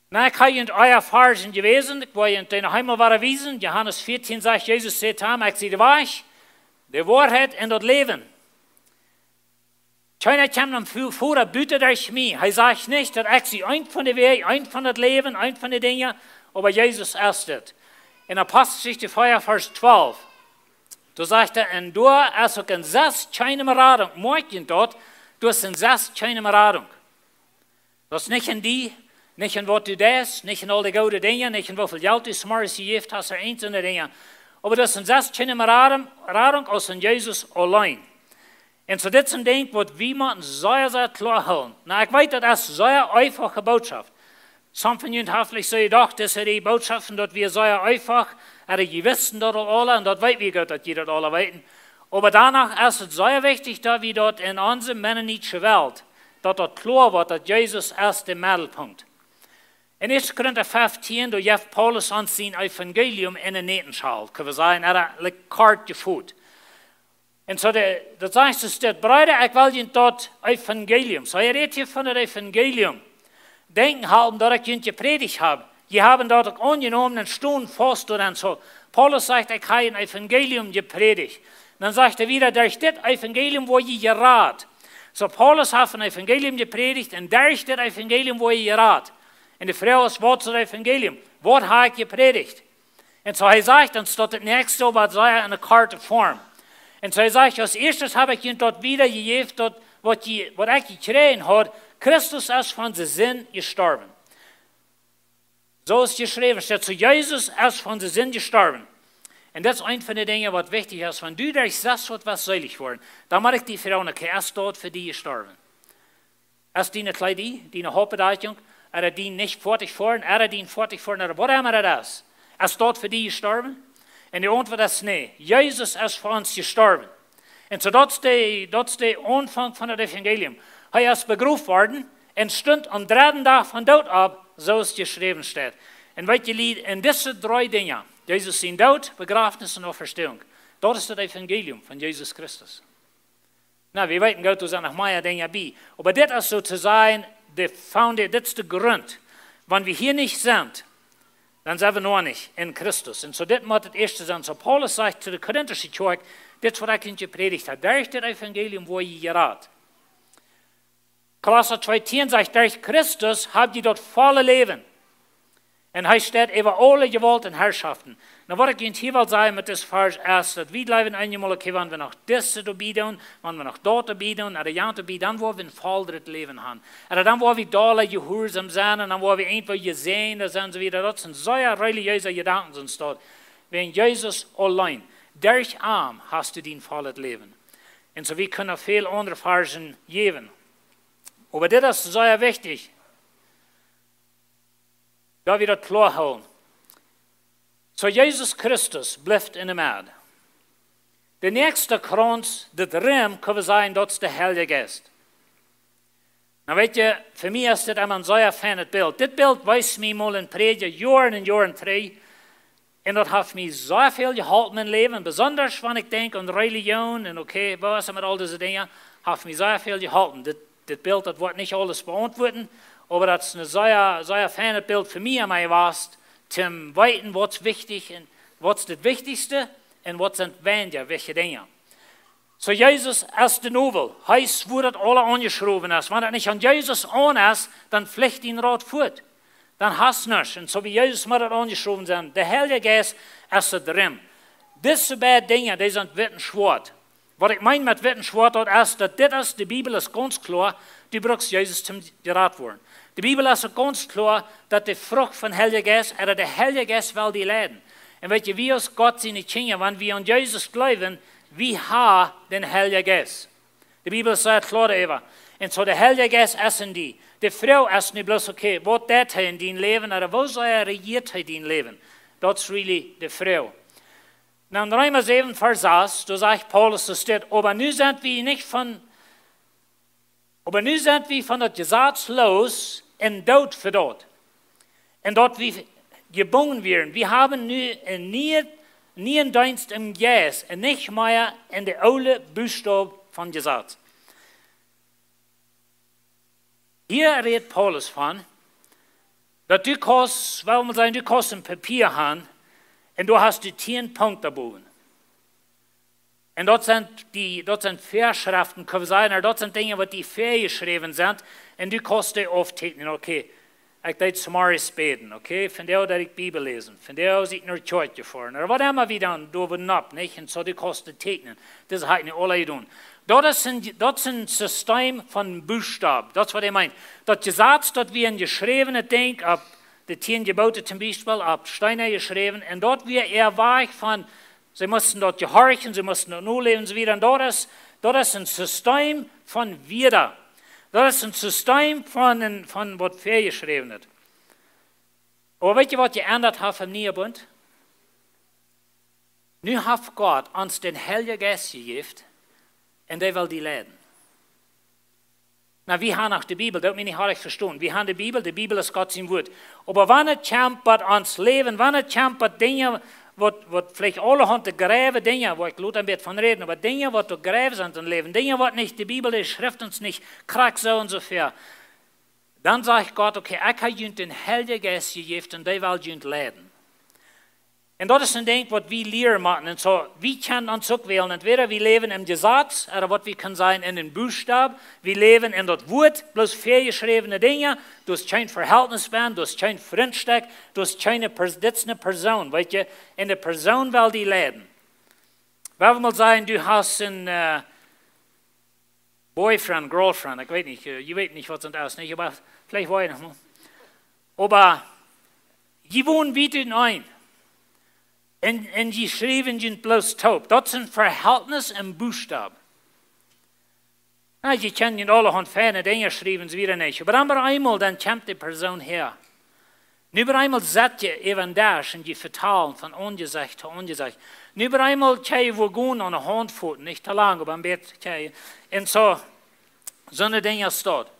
Nu, ekj hab junt ea Varschen jewäsen, ekj well junt dee noch eemol wada wiesen. Johanes vieetieen sajcht, Jesus säd to am: "Ekj sie de Wajch, de Woarheit un daut Läwen. Kjeena kjemt nom Vo-, Voda buta derch mie." Hee sajcht nich, daut ekj sie eent von de Wäaj, eent von daut Läwen, eent von de Dinja, oba Jesus es dit. En Aposteljeschicht vea, Varsch twalf, doa sajcht hee: "Un doa es uk en sest kjeene Radunk." Moakj daut, doa es en sest kjeene Radunk. Daut es nich en die, nich en waut du deist, nich en aul de goode Dinja, nich en woo väl Jelt du zemorjes jejäft hast, ooda eent soone Dinja. Oba daut es en sest kjeene Radunk, Radunk aus en Jesus auleen. Un soo dit es een Dinkj, waut wie motten sea, sea kloa hoolen. Nu, ekj weet, daut es sea eefache Bootschoft. Somje von junt haben veleicht soo jedocht, daut dee Botschoften, daut wia sea eenfach, ooda jie wisten daut aul aula, un daut weet wie goot, daut jie daut aula weeten. Oba doano es et sea wichtich, daut wie daut en onse mennonitische Welt, daut daut kloa woat, daut Jesus es de Meddelpunkt. En 1. Korinta 15, doa jeft Paulus ons sien Evangelium en eene Nätenschal, kjenn wie sajen, ooda like kort jefot. Un soo de, daut sajcht soo, steit: Breeda, ekj well junt daut Evangelium. Soo, hee rät hia von daut Evangelium. Denkjen halpen, daut ekj junt jeprädicht hab. Jie haben daut uk aunjenomen un stonen faust doaraun. Soo, Paulus sajcht: Ekj hab een Evangelium jeprädicht. Dan sajcht hee wieda: Derch dit Evangelium woa jie jerat. Soo, Paulus haft een Evangelium jeprädicht un derch dit Evangelium woa jie jerat. Un de Froag es: Waut es daut Evangelium? Waut hab ekj jeprädicht? Un soo hee sajcht dan, daut daut näakjste, oba sea en eene korte Form. Un soo hee sajcht: Aus ieeschtes hab ekj junt daut wiedajejäft, daut waut jie, waut ekj jekjräajen haud: Christus es fa onse Sind jestorwen. Soo aus jeschräwen steit, soo Jesus es fa onse Sind jestorwen. Un daut es eent von de Dinja, waut wichtich es. Wan du denkjst, daut woat waut seelich woaren, dan mott ekj die froagen: Okay, es daut fa die jestorwen? Es diene Kjleeda, diene Hauptbedakjunk, ooda dien nich foadich foaren, ooda dien foadich foaren, ooda waut emma daut es, es daut fa die jestorwen? Un de Auntwuat es: Nä, Jesus es fa ons jestorwen. Un soo, daut es de, daut es de Aunfank von daut Evangelium. Hee es begroft worden un stunt aum dredden Dach vom Doot opp, soo aus jeschräwen steit. Un weet jie, Lied, en dise dree Dinja, Jesus sien Doot, Bejrafnis un Auferstehung, daut es daut Evangelium von Jesus Christus. Na, wie weeten goot, doa sent noch mea Dinja bie. Oba dit es soo to sajen de founda-, dit es de Grunt. Wan wie hia nich sent, dan sent wie noch nich en Christus. Un soo, dit mott daut ieeschte sennen. Soo, Paulus sajcht to de korintische Kjoakj: Dit es waut ekj junt jeprädicht hab. Derch dit Evangelium woa jie jerat. Kolossa twee tieen sajcht: Derch Christus hab jie daut volle Läwen. Un hee steit äwa aule Jewaulten un Harschoften. Nu, waut ekj junt hia well sajen met dis Varsch es, daut wie jleewen eenjemol, okay, wan wie noch dit doabie doonen, wan wie noch daut doabie doonen, ooda jant doabie, dan woa wie een vollet Läwen haben. Ooda dan woa wie dolla jehuarsom sennen, un dan woa wie irjentwoo jesäajent sennen, soo wieda. Daut sent sea relijeese Jedanken, sent daut. Wäajen Jesus auleen, derch am hast du dien vollet Läwen. Un soo, wie kjennen väl aundre Varschen jäwen. Oba dit es sea wichtich, daut wie daut kloa hoolen. Soo, Jesus Christus blift en de Medd. De näakjste Krauns, daut Rum, kjenn wie sajen, daut es de Heilje Jeist. Nu, weet jie, fa mie es dit emma een sea feinet Bilt. Dit Bilt wees mie mol een Prädja Joaren un Joaren trigj. Un daut haft mie sea väl jeholpen em Läwen, besonda wan ekj denkj aun Relijoon un, okay, waut es et met aul dise Dinja, haft mie sea väl jeholpen. Dit, dit Bilt, daut woat nich aules beauntwuaden, oba daut es een sea, sea feinet Bilt fa mie, mie wia daut, to weeten, waut es wichtich un waut es daut Wichtichste un waut sent weinja wichtje Dinja. Soo, Jesus es de Nowel. Hee es, wua daut aula aunjeschrowen es. Wan daut nich aun Jesus aun es, dan flicht dien Rad fuat. Dan hast nuscht. Un soo bie Jesus mott daut aunjeschrowen sennen. De Heilje Jeist es daut Rum. Dise beid Dinja, dee sent witt un schwoat. Waut ekj meen met witt un schwoat, daut es, daut dit es, de Bibel es gaunz kloa, du brukst Jesus toom jerat woaren. De Bibel es uk gaunz kloa, daut de Frucht vom Heilje Jeist, ooda de Heilje Jeist well die leiden. Un weet jie, wie aus Gott siene Kjinja, wan wie aun Jesus jleewen, wie haben dän Heiljen Jeist. De Bibel sajcht kloa doaräwa. Un soo, de Heilje Jeist es en die. De Froag es nu bloos, okay, waut deit hee en dien Läwen, ooda woo sea rejieet hee dien Läwen? Daut es really de Froag. Nu, en Reema säwen, Varsch sas, doa sajcht Paulus, doa steit: Oba nu sent wie nich von, oba nu sent wie von daut Jesaz loos un doot fa daut. Un daut wie jebungen wieren. Wie haben nu een nieen, nieen Deenst em Jeist un nich mea en de oole Buchstow vom Jesaz. Hia rät Paulus von, daut du kaust, well wie sajen, du kaust een Papia haben un du hast de tieen Punkten doabowen. Un daut sent dee, daut sent Väaschreften, kjenn wie sajen, ooda daut sent Dinja, waut die väajeschräwen sent, un du kaust dee auftäkjnen, okay, ekj deed zemorjes bäden, okay, vondoag deed ekj Bibel läsen, vondoag sie ekj no Kjoakj jefoaren, ooda waut emma wie dan doonen, nich? Un soo, du kaust dee täkjnen. Daut hab ekj nu aula jedonen. Daut es een, daut es een System von Buchstaben. Daut es, waut hee meent. Daut Jesaz, daut wia een jeschräwenet Dinkj, opp de tieen Jeboten toom Biespel, opp Steena jeschräwen, un daut wia äa Wajch von, see musten daut jehorchen, see musten daut noläwen, un soo wieda. Un daut es, daut es een System von Wieed. Daut es een System von, een, von waut väajeschräwenet. Oba weet jie, waut jeendat haft em nieen Bunt? Nu haft Gott ons dän Heiljen Jeist jejäft un dee well die leiden. Na, wie haben noch de Bibel, daut mie nich haft vestonen. Wie haben de Bibel, de Bibel es Gott sien Wort. Oba wan et kjemt bat ons Läwen, wan et kjemt bat Dinja, waut, waut veleicht aulahaunt jrave Dinja, wua ekj lota een bät von räden, oba Dinja, waut doa jrave sent em Läwen, Dinja, waut nich, de Bibel, dee schrift ons nich krakjt soo un soo väl. Dan sajcht Gott: "Okay, ekj hab junt dän Heiljen Jeist jejäft un dee well junt leiden." Un daut es een Dinkj, waut wie lieren motten. Un soo, wie kjennen ons uk wälen. Entweder wie läwen em Jesaz, ooda waut wie kjennen sajen, en een Buchstab. Wie läwen en daut Wort, bloos väajeschräwne Dinja. Du hast kjeen Verhältnis mea, du hast kjeen Frintschap, du hast kjeene Pers-, dit es eene Persoon, weet jie, un de Persoon well die leiden. Wie wellen mol sajen, du hast een, äh, Boyfriend, Girlfriend, ekj weet nich, äh, jie weeten nich, waut daut es, nich? Oba veleicht woa jie noch mol. Oba jie wonen wiet utenaunda. Un, un jie schriewen junt bloos toop. Daut es een Verhältnis em Buchstab. Na, jie kjennen junt aulahaunt feine Dinja schriewen, soo wada nich. Oba dan bie eemol, dan kjemt de Persoon häa. Nu bie eemol sett jie äwa dän Desch un jie vetalen von Aunjesecht to Aunjesecht. Nu bie eemol kjenn jie wua gonen aun de Haunt foten, nich too lang, oba een bät kjenn jie. Un soo, soone Dinja es daut.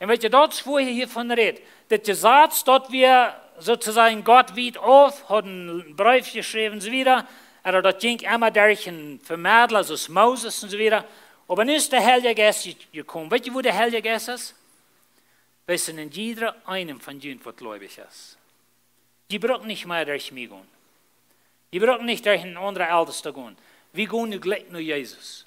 Un weet jie, daut es, wua hee hia von rät. Daut Jesaz, daut wia soo to sajen Gott wiet auf, haud een Breef jeschräwen un soo wada. Ooda daut jinkj emma derch een Vemedla, soo aus Moses un soo wada. Oba nu es de Heilje Jeist je-, jekomen. Weet jie, wua de Heilje Jeist es? Dee es en jieda eenem von junt, waut gleubich es. Jie brucken nich mea derch mie gonen. Jie brucken nich derch een aundra Eltesta gonen. Wie gonen nu jlikj no Jesus.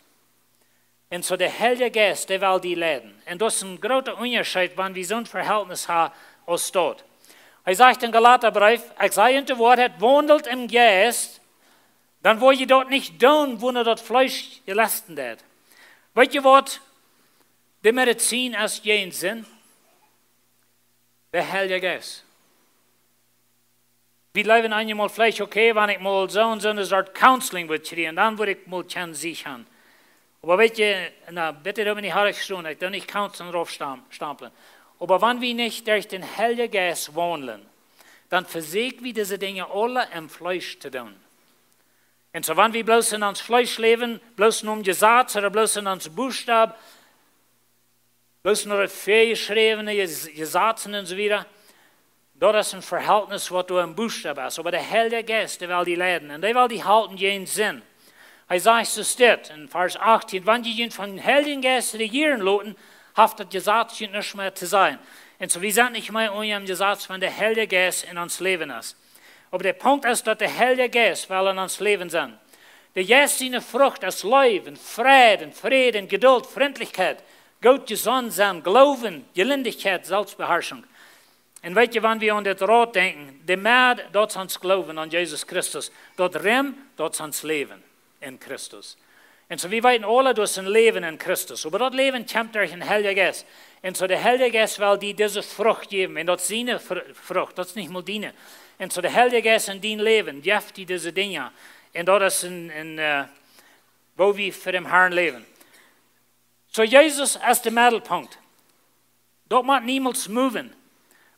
Un soo de Heilje Jeist, dee well die leiden. Un daut es een groota Unjascheet, wan wie soon Verhältnis haben aus daut. Hee sajcht em Galata Breef: "Ekj saj junt de Woarheit, waundelt em Jeist, dan woa jie daut nich doonen, waut daut Fleesch jelesten deit." Weet jie, waut de Medizin es jäajen Sind? De Heilje Jeist. Wie jleewen eenjemol veleicht, okay, wan ekj mol soo un soo eene Sort Counseling wudd kjrieen, dan wudd ekj mol kjennen Sieg haben. Oba weet jie, na, bitte doa mie nich haarich stonen, ekj doo nich Counseling rauf stam-, stampeln. Oba wan wie nich derch dän Heiljen Jeist waundlen, dan vesieekj wie dise Dinja aule em Fleesch to doonen. Un soo, wan wie bloos en ons Fleesch läwen, bloos nom Jesaz ooda bloos en ons Buchstab, bloos no de väajeschräwne Jes-, Jesazen un soo wada, daut es een Verhältnis, waut doa em Buchstab es. Oba de Heilje Jeist, dee well die leiden. Un dee well die halpen jäajen Sind. Hee sajcht soo dit en Varsch achtieen: "Wan jie junt vom Heiljen Jeist rejieren loten, haft daut Jesaz junt nuscht mea to sajen." Un soo, wie sent nich mea unja däm Jesaz, wan de Heilje Jeist en ons Läwen es. Oba de Punkt es, daut de Heilje Jeist well en ons Läwen sennen. De Jeist siene Frucht es Leew un Freid un Fräd un Jeduld, Frintlichkjeit, goot jesonnen sennen, Gloowen, Jelindichkjeit, Selfstbeharschunk. Un weet jie, wan wie aun dit Rot denkjen, de Med, daut es ons Gloowen aun Jesus Christus. Daut Rim, daut es ons Läwen en Christus. Un soo, wie weeten aule, daut es een Läwen en Christus. Oba daut Läwen kjemt derch dän Heiljen Jeist. Un soo, de Heilje Jeist well die dise Frucht jäwen. Un daut es siene Fr-, Frucht, daut es nich mol diene. Un soo, de Heilje Jeist en dien Läwen jeft die dise Dinja. Un daut es een, een, äh, woo wie fa dän Herrn läwen. Soo, Jesus es de Meddelpunkt. Daut mott niemols moven.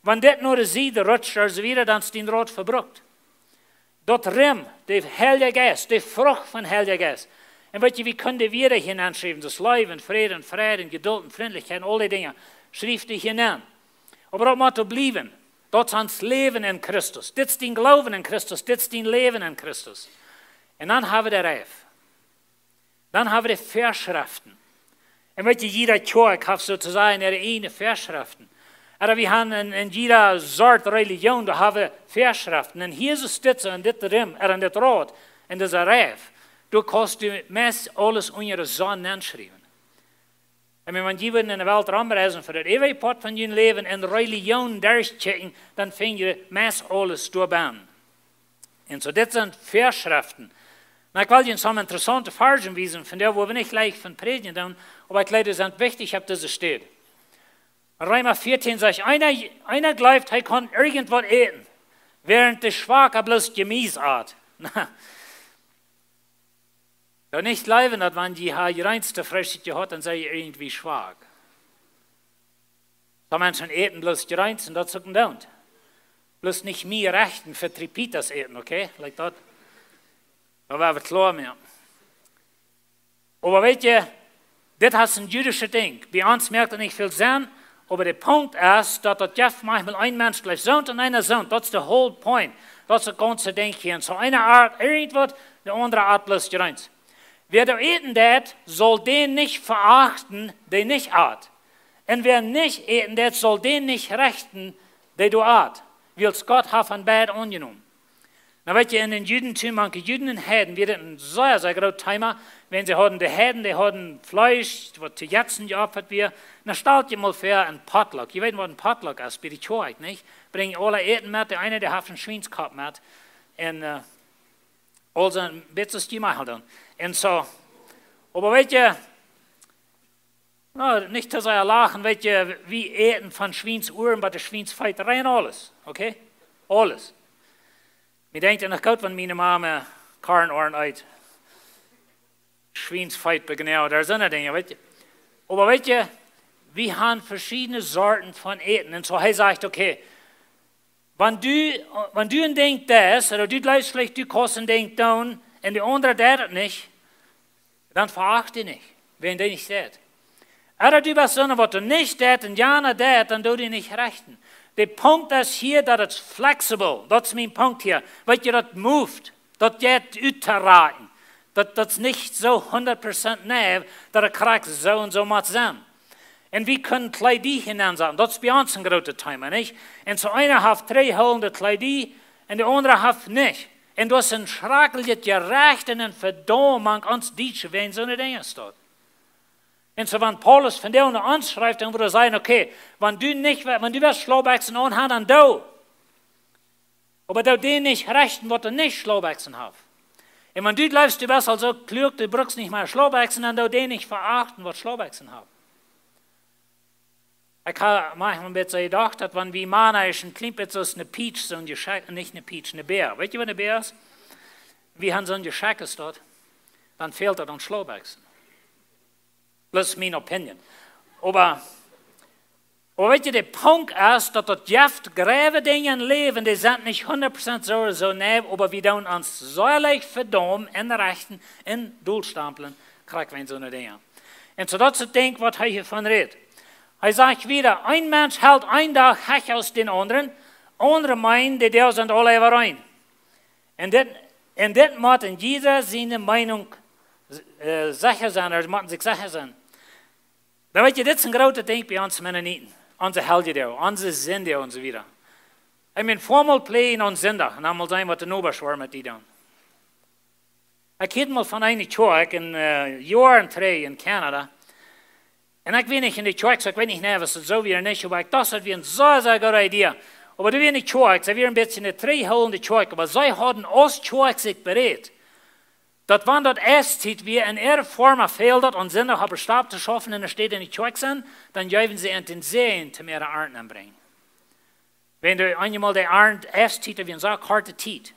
Wan dit no de Sied rutscht, ooda soo wada, dan es dien Rot vebrukt. Daut Rim, de Heilje Jeist, de Frucht vom Heiljen Jeist. Un weet jie, wie kjennen de wada hia nenschriewen, daut es Leew un Fräd un Freid un Jeduld un Frintlichkjeit un aul dee Dinja. Schrift dee hia nen. Oba daut mott doa bliewen. Daut es ons Läwen en Christus. Dit es dien Gloowen en Christus. Dit es dien Läwen en Christus. Un dan haben wie de Reif. Dan haben wie de Väaschreften. Un weet jie, jieda Kjoakj haft soo to sajen äare eejne Väaschreften. Ooda wie haben en, en jieda Sort Relijoon, doa haben wie Väaschreften. Un hia es dit soo, en dit Rim, ooda en dit Rot, en dise Reif, doa kaust du meist aules unja de Sonn nenschriewen. Un wan jie wudden en de Welt romreisen fa daut eewje Poat von jun Läwen un Relijoon derchkjikjen, dan finj jie meist aules doa bennen. Un soo, dit sent Väaschreften. Nu, ekj well junt soone interessaunte Varzen wiesen, von dee woa wie nich jlikj von prädjen doonen, oba ekj jleew, dee sent wichtich opp dise Städ. Reema vieetieen sajcht: "Eena, eena jleeft, hee kaun irjentwaut äten, wäarent de Schwaka bloos Jemies at." Na, doa nich jleewen, daut wan jie ha Jreens to Freestikj jehaut, dan sie jie irjentwoo schwak. Soo Menschen äten bloos Jreens un daut es uk een Doont. Bloos nich mie rechten fa Tripitas äten, okay? Like daut. Dan woa wie kloa moaken. Oba weetst, dit es een jüdischet Dinkj. Bie ons moakt daut nich väl Senn, oba de Punkt es, daut daut jeft maunchmol een Mensch jlikj soont un eena soont. Daut es de whole point. Daut es daut gaunze Dinkj hia. Un soo eena ät irjentwaut, de aundra ät bloos Jreens. Wäa doa äten deit, saul dän nich veachten, dee nich ät. Un wäa nich äten deit, saul dän nich rechten, dee doa ät. Wiels Gott haft an beid aunjenomen. Nu weetst, en daut Judentum, mank Juden un Heiden, wia dit een sea, sea groot Thema. Wan see hauden de Heiden, dee hauden Fleesch, waut to Jetzen jeopfat wia. Nu stalt jie mol väa een Potluck. Jie weeten, waut een Potluck es, bie de Kjoakj, nich? Brinjen aule Äten met, de eene, dee haft een Schwienskopp met. Un, äh, aulsoo een bät aus jie mol doonen. Un soo, oba weetst, nu, nich too sea lachen, weetst, wie äten von Schwiensuaren bat de Schwiensfeet, rein aules, okay? Aules. Mie denkjt daut noch goot, wan miene Mame Karnauaren eet. Schwiensfeet, genau, doa sent Dinja, weetst. Oba weetst, wie haben veschiedne Sorten von Äten. Un soo hee sajcht, okay, wan du, wan du een Dinkj deist, ooda du jleefst veleicht, du kaust een Dinkj doonen, un de aundra deit daut nich, dan veacht dee nich, wan dee nich deit. Ooda du best soona, waut du nich deist un jana deit, dan doo dee nich rechten. De Punkt es hia, daut et flexible, daut es mien Punkt hia. Weetst, daut moved, daut jeit uttorakjen. Daut, daut es nich soo hundat Prozent nau, daut et krakjt soo un soo mott sennen. Un wie kjennen Kjleeda hia nensaten. Daut es bie ons een grootet Thema, nich? Un soo eena haft trigj holende Kjleeda un de aundra haft nich. Un daut es een schrakjlichet Jerecht un een Vedaumen aun ons Dietsche, wäajen soone Dinja es daut. Un soo, wan Paulus vondoag no ons schrift, dan wudd hee sajen, okay, wan du nich, wan du west Schlaubbekjsen aunhaben, dan doo. Oba doo dän nich rechten, waut nich Schlaubbekjsen haft. Un wan du jleefst, du best aul soo kluak, du brukst nich mea Schlaubbekjsen, dan doo dän nich veachten, waut Schlaubbekjsen haft. Ekj hab maunchmol een bät jedocht, daut wan wie Mana es een kjlien bät soo aus eene Peach, soon Jeschekj, nich eene Peach, eene Bäa. Weetst, waut eene Bäa es? Wie haben soon Jeschekj aus daut, dan fält daut aun Schlaubbekjsen. Daut es mien Opinion. Oba, oba weetst, de Punkt es, daut daut jeft jrode Dinja em Läwen, dee sent nich hundat Prozent soo, soo nau, oba wie doonen ons soo leicht vedaumen un rechten un dolstamplen, krakjt wäajen soone Dinja. Un soo daut es daut Dinkj, waut hee hia von rät. Hee sajcht wieda, een Mensch helt een Dach hecha aus dän aundren, aundre meenen, dee Doag sent aule äwaeent. Un dit, un dit mott een jieda siene Meinunk, äh, secha sennen, ooda motten sikj secha sennen. Dan weetst, dit es een grootet Dinkj bie ons Mennoniten. Onse Heljedoag, onse Sindach un soo wieda. Ekj meen, foa mol pläajen aun Sindach un dan mol seenen, waut de Nobasch woaren met die doonen. Ekj hieed mol von eene Kjoakj en, äh, Joaren trigj en Kanada. Un ekj wia nich en de Kjoakj, soo ekj weet nich, nä, wia daut soo wia nich, oba ekj docht, daut wia eene sea, sea goode Idee. Oba doa wia eene Kjoakj, see wieren een bät eene trigjholende Kjoakj, oba see hauden aus Kjoakj sikj berät, daut wan daut Ieestiet wia un äare Foarma fäld daut, aun Sindach opp de Stap to schaufen un enne Städ en de Kjoakj sennen, dan jeewen see an dän Säajen, om äare Arnt aunbrinjen. Wan doa eenjemol de Arnt Ieestiet, wia een soo korte Tiet.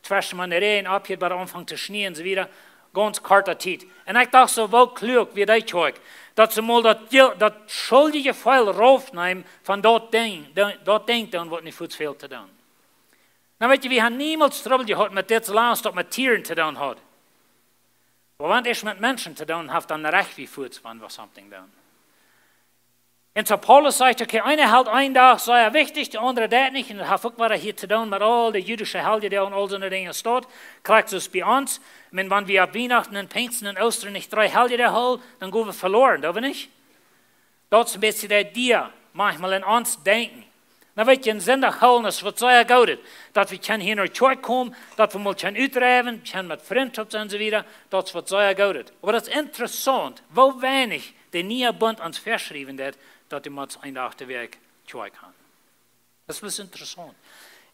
Tweschen wan de Räajen opphieed, bat daut aunfunk to schnieen un soo wieda, gaunz korte Tiet. Un ekj docht soo, woo kluak wia dee Kjoakj, daut see mol daut, daut schuldje Jefeel raufneemen von daut Dinkj, daut, daut Dinkj doonen, waut nich fuaz fält to doonen. Nu weetst, wie haben niemols Trubbel jehaut met dit, soo lang aus daut met Tieren to doonen haud. Oba wan et met Menschen to doonen haft, dan rajcht wie fuaz, wan wie something doonen. Un soo Paulus sajcht, okay, eena helt een Dach sea wichtich, de aundre deit nich, un daut haft uk waut hia to doonen met aul de jüdische Heljedoag un aul soone Dinja, staut, krakjt soo aus bie ons. Ekj meen, wan wie opp Wienachten un Pinjsten un Oostren nich dree Heljedoag hoolen, dan go wie veloaren, doo wie nich? Daut es een bät de Idee, maunchmol en ons Denkjen. Nu weetst, een Sindach hoolen es waut sea goodet, daut wie kjennen hia no Kjoakj komen, daut wie mol kjennen utdreiwen, kjennen met Frintschoft un soo wieda, daut es waut sea goodet. Oba daut es interessaunt, woo weinich de niee Bunt ons väaschriewen deit, daut wie mau een Dach de Wäakj Kjoakj haben. Daut es interessaunt.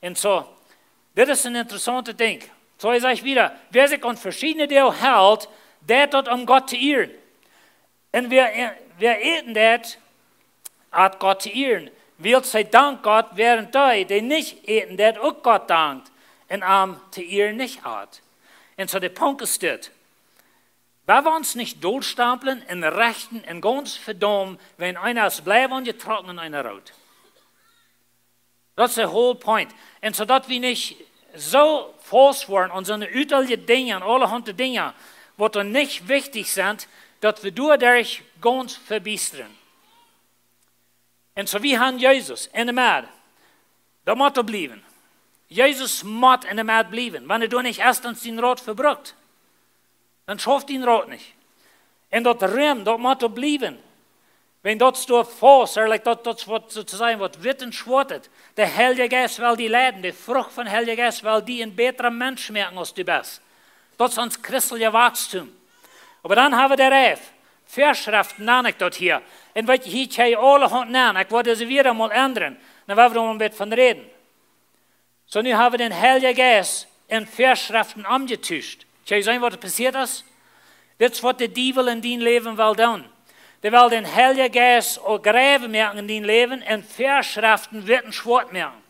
Un soo, dit es een interessauntet Dinkj. Soo, hee sajcht wieda, wäa sikj aun veschiedne Doag helt, deit daut om Gott to ieren. Un wäa, wäa äten deit, ät Gott to ieren. Wiels hee dankt Gott, wäarent dee, dee nich äten deit, uk Gott dankt un am to ieren nich ät. Un soo de Punkt es dit. Wie woaren ons nich dolstamplen un rechten un gaunz vedaumen, wan eena es blau aunjetrocken un eena root. Daut es de whole point. Un soo daut wie nich soo faust woaren aun soone ütelje Dinja, aun aulahaunt Dinja, waut doa nich wichtich sent, daut wie doaderch gaunz vebiestren. Un soo, wie haben Jesus enne Medd. Daut mott doa bliewen. Jesus mott enne Medd bliewen. Wan hee doa nich es, dan es dien Rot vebrukt. Dan schauft dien Rot nich. Un daut Rum, daut mott doa bliewen. Wan daut doa faust, like daut, daut woat soo to sajen, woat witt un schwoat. De Heilje Jeist well die leiden. De Frucht vom Heiljen Jeist well die een bätra Mensch moaken aus du best. Daut es ons christeljet Wausstum. Oba dan haben wie de Reif. Väaschreften, nan ekj daut hia. Un waut hia, hia aulahaunt nan. Ekj wull dise wada mol endren. Dan woa wie doa een bät von räden. Soo, nu haben wie dän Heiljen Jeist en Väaschreften omjetuscht. Kjenn jie seenen, waut doa passieet es? Dit es, waut de Diewel en dien Läwen well doonen. Dee well dän Heiljen Jeist uk jreewen moaken en dien Läwen un Väaschreften witt un schwoat moaken.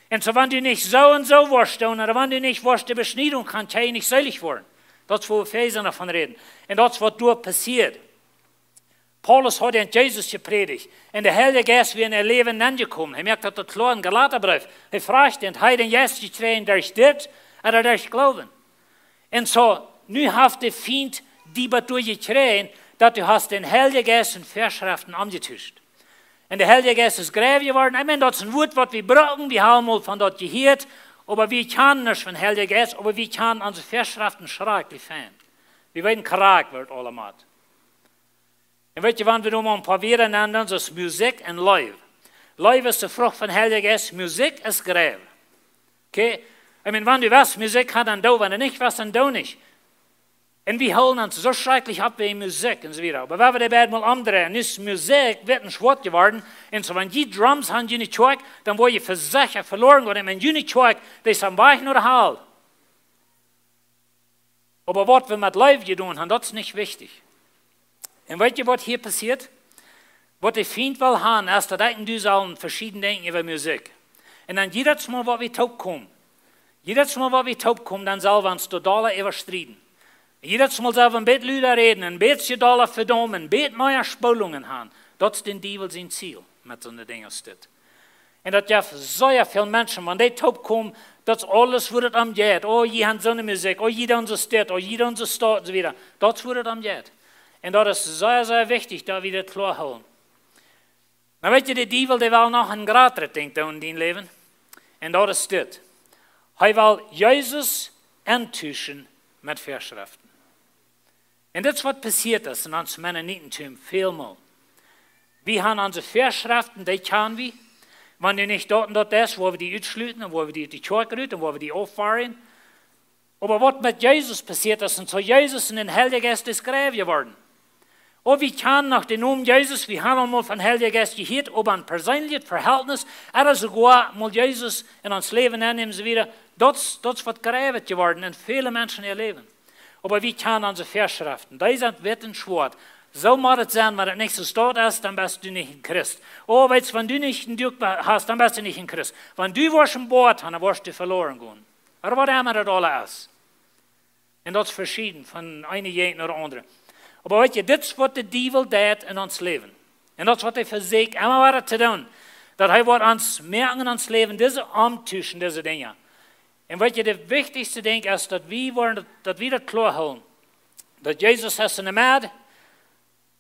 Un soo, wan du nich soo un soo woascht doonen, ooda wan du nich woascht de Beschniedunk haben, kjenn jie nich seelich woaren. Daut es, wua wie väa Sindach von räden. Un daut es, waut doa passieet. Paulus haud aun Jesus jeprädicht. Un de Heilje Jeist wia en äa Läwen nenjekomen. Hee moakt daut kloa em Galata Breef. Hee fruach an, hee dän Jeist jekjräajen derch dit, ooda derch Gloowen. Un soo, nu haft de Fient die bat doa jekjräajen, daut du hast dän Heiljen Jeist en Väaschreften omjetuscht. Un de Heilje Jeist es jreew jeworden. Ekj meen, daut es een Wuat, waut wie brucken. Wie haben aul von daut jehieet. Oba wie kjanen nich von Heiljen Jeist, oba wie kjanen onse Väaschreften schrakjlich fein. Wie weeten krakjt, woo daut aulemol. Un weet jie, wan wie nu mol een poa Wieed nämen, dan es Musikj un Leew. Leew es de Frucht vom Heiljen Jeist, Musikj es jreew. Okay? Ekj meen, wan du west Musikj haben, dan doo, wan du nich west, dan doo nich. Un wie hoolen ons soo schrakjlich opp wäajen Musikj un soo wieda. Oba wan wie de Welt mol omdreien, es Musikj witt un schwoat jeworden. Un soo, wan jie Drums haben en june Kjoakj, dan woa jie vesecha veloaren gonen. Un june Kjoakj, dee es aum Wajch no de Hal. Oba waut wie met Leew jedonen haben, daut es nich wichtich. Un weet jie, waut hia passieet? Waut de Fient well haben, es, daut ekj un du sellen veschieden denkjen äwa Musikj. Un dan jiedet Mol, waut wie toopkomen, jiedet Mol, waut wie toopkomen, dan sell wie ons doa dolla äwa strieden. Jiedet Mol sell wie een bät luda räden, een bät dolla vedaumen, een bät mea Spolungen haben. Daut es dän Diewel sien Ziel met soone Dinja aus dit. Un daut jeft sea väl Menschen, wan dee toopkomen, daut es aules, wua daut om jeit. Oh, jie haben soone Musikj, oh, jie doonen soo dit, oh, jie doonen soo daut, un soo wieda. Daut es, wua daut om jeit. Un daut es sea, sea wichtich, daut wie daut kloa hoolen. Dan weet jie, de Diewel, dee well noch een jratret Dinkj doonen en dien Läwen. Un daut es dit. Hee well Jesus entuschen met Väaschreften. Un dit es, waut passieet es en ons Mennonitentum välmol. Wie haben onse Väaschreften, dee kjanen wie. Wan du nich daut un daut deist, woa wie die utschluten, un woa wie die ut de Kjoakj rut, un woa wie die auffoaren. Oba waut met Jesus passieet es, un soo Jesus en dän Heiljen Jeist es jreew jeworden. Oh, wie kjanen noch dän Nomen Jesus, wie haben aul mol vom Heiljen Jeist jehieet, oba een perseenlichet Vehältnis, ooda soogoa mol Jesus en ons Läwen aunnämen, soo wieda. Daut es, daut es, waut jreew jeworden en väle Menschen äa Läwen. Oba wie kjanen onse Väaschreften. Dee sent witt un schwoat. Soo mott et sennen, wan et nich soo steit, es, dan best du nich een Christ. Oh, weetst, wan du nich een Duak hast, dan best du nich een Christ. Wan du woascht een Boat haben, dan woascht du veloaren gonen. Ooda waut emma daut aules es. Un daut es veschieden von eene Jäajent no de aundre. Oba weet jie, dit es, waut de Diewel deit en ons Läwen. Un daut es, waut hee vesieekjt emma wada to doonen. Daut hee woat ons moaken en ons Läwen, dise omtuschen, dise Dinja. Un weet jie, de wichtichste Dinkj es, daut wie woaren, daut, daut wie daut kloa hoolen. Daut Jesus es en de Medd,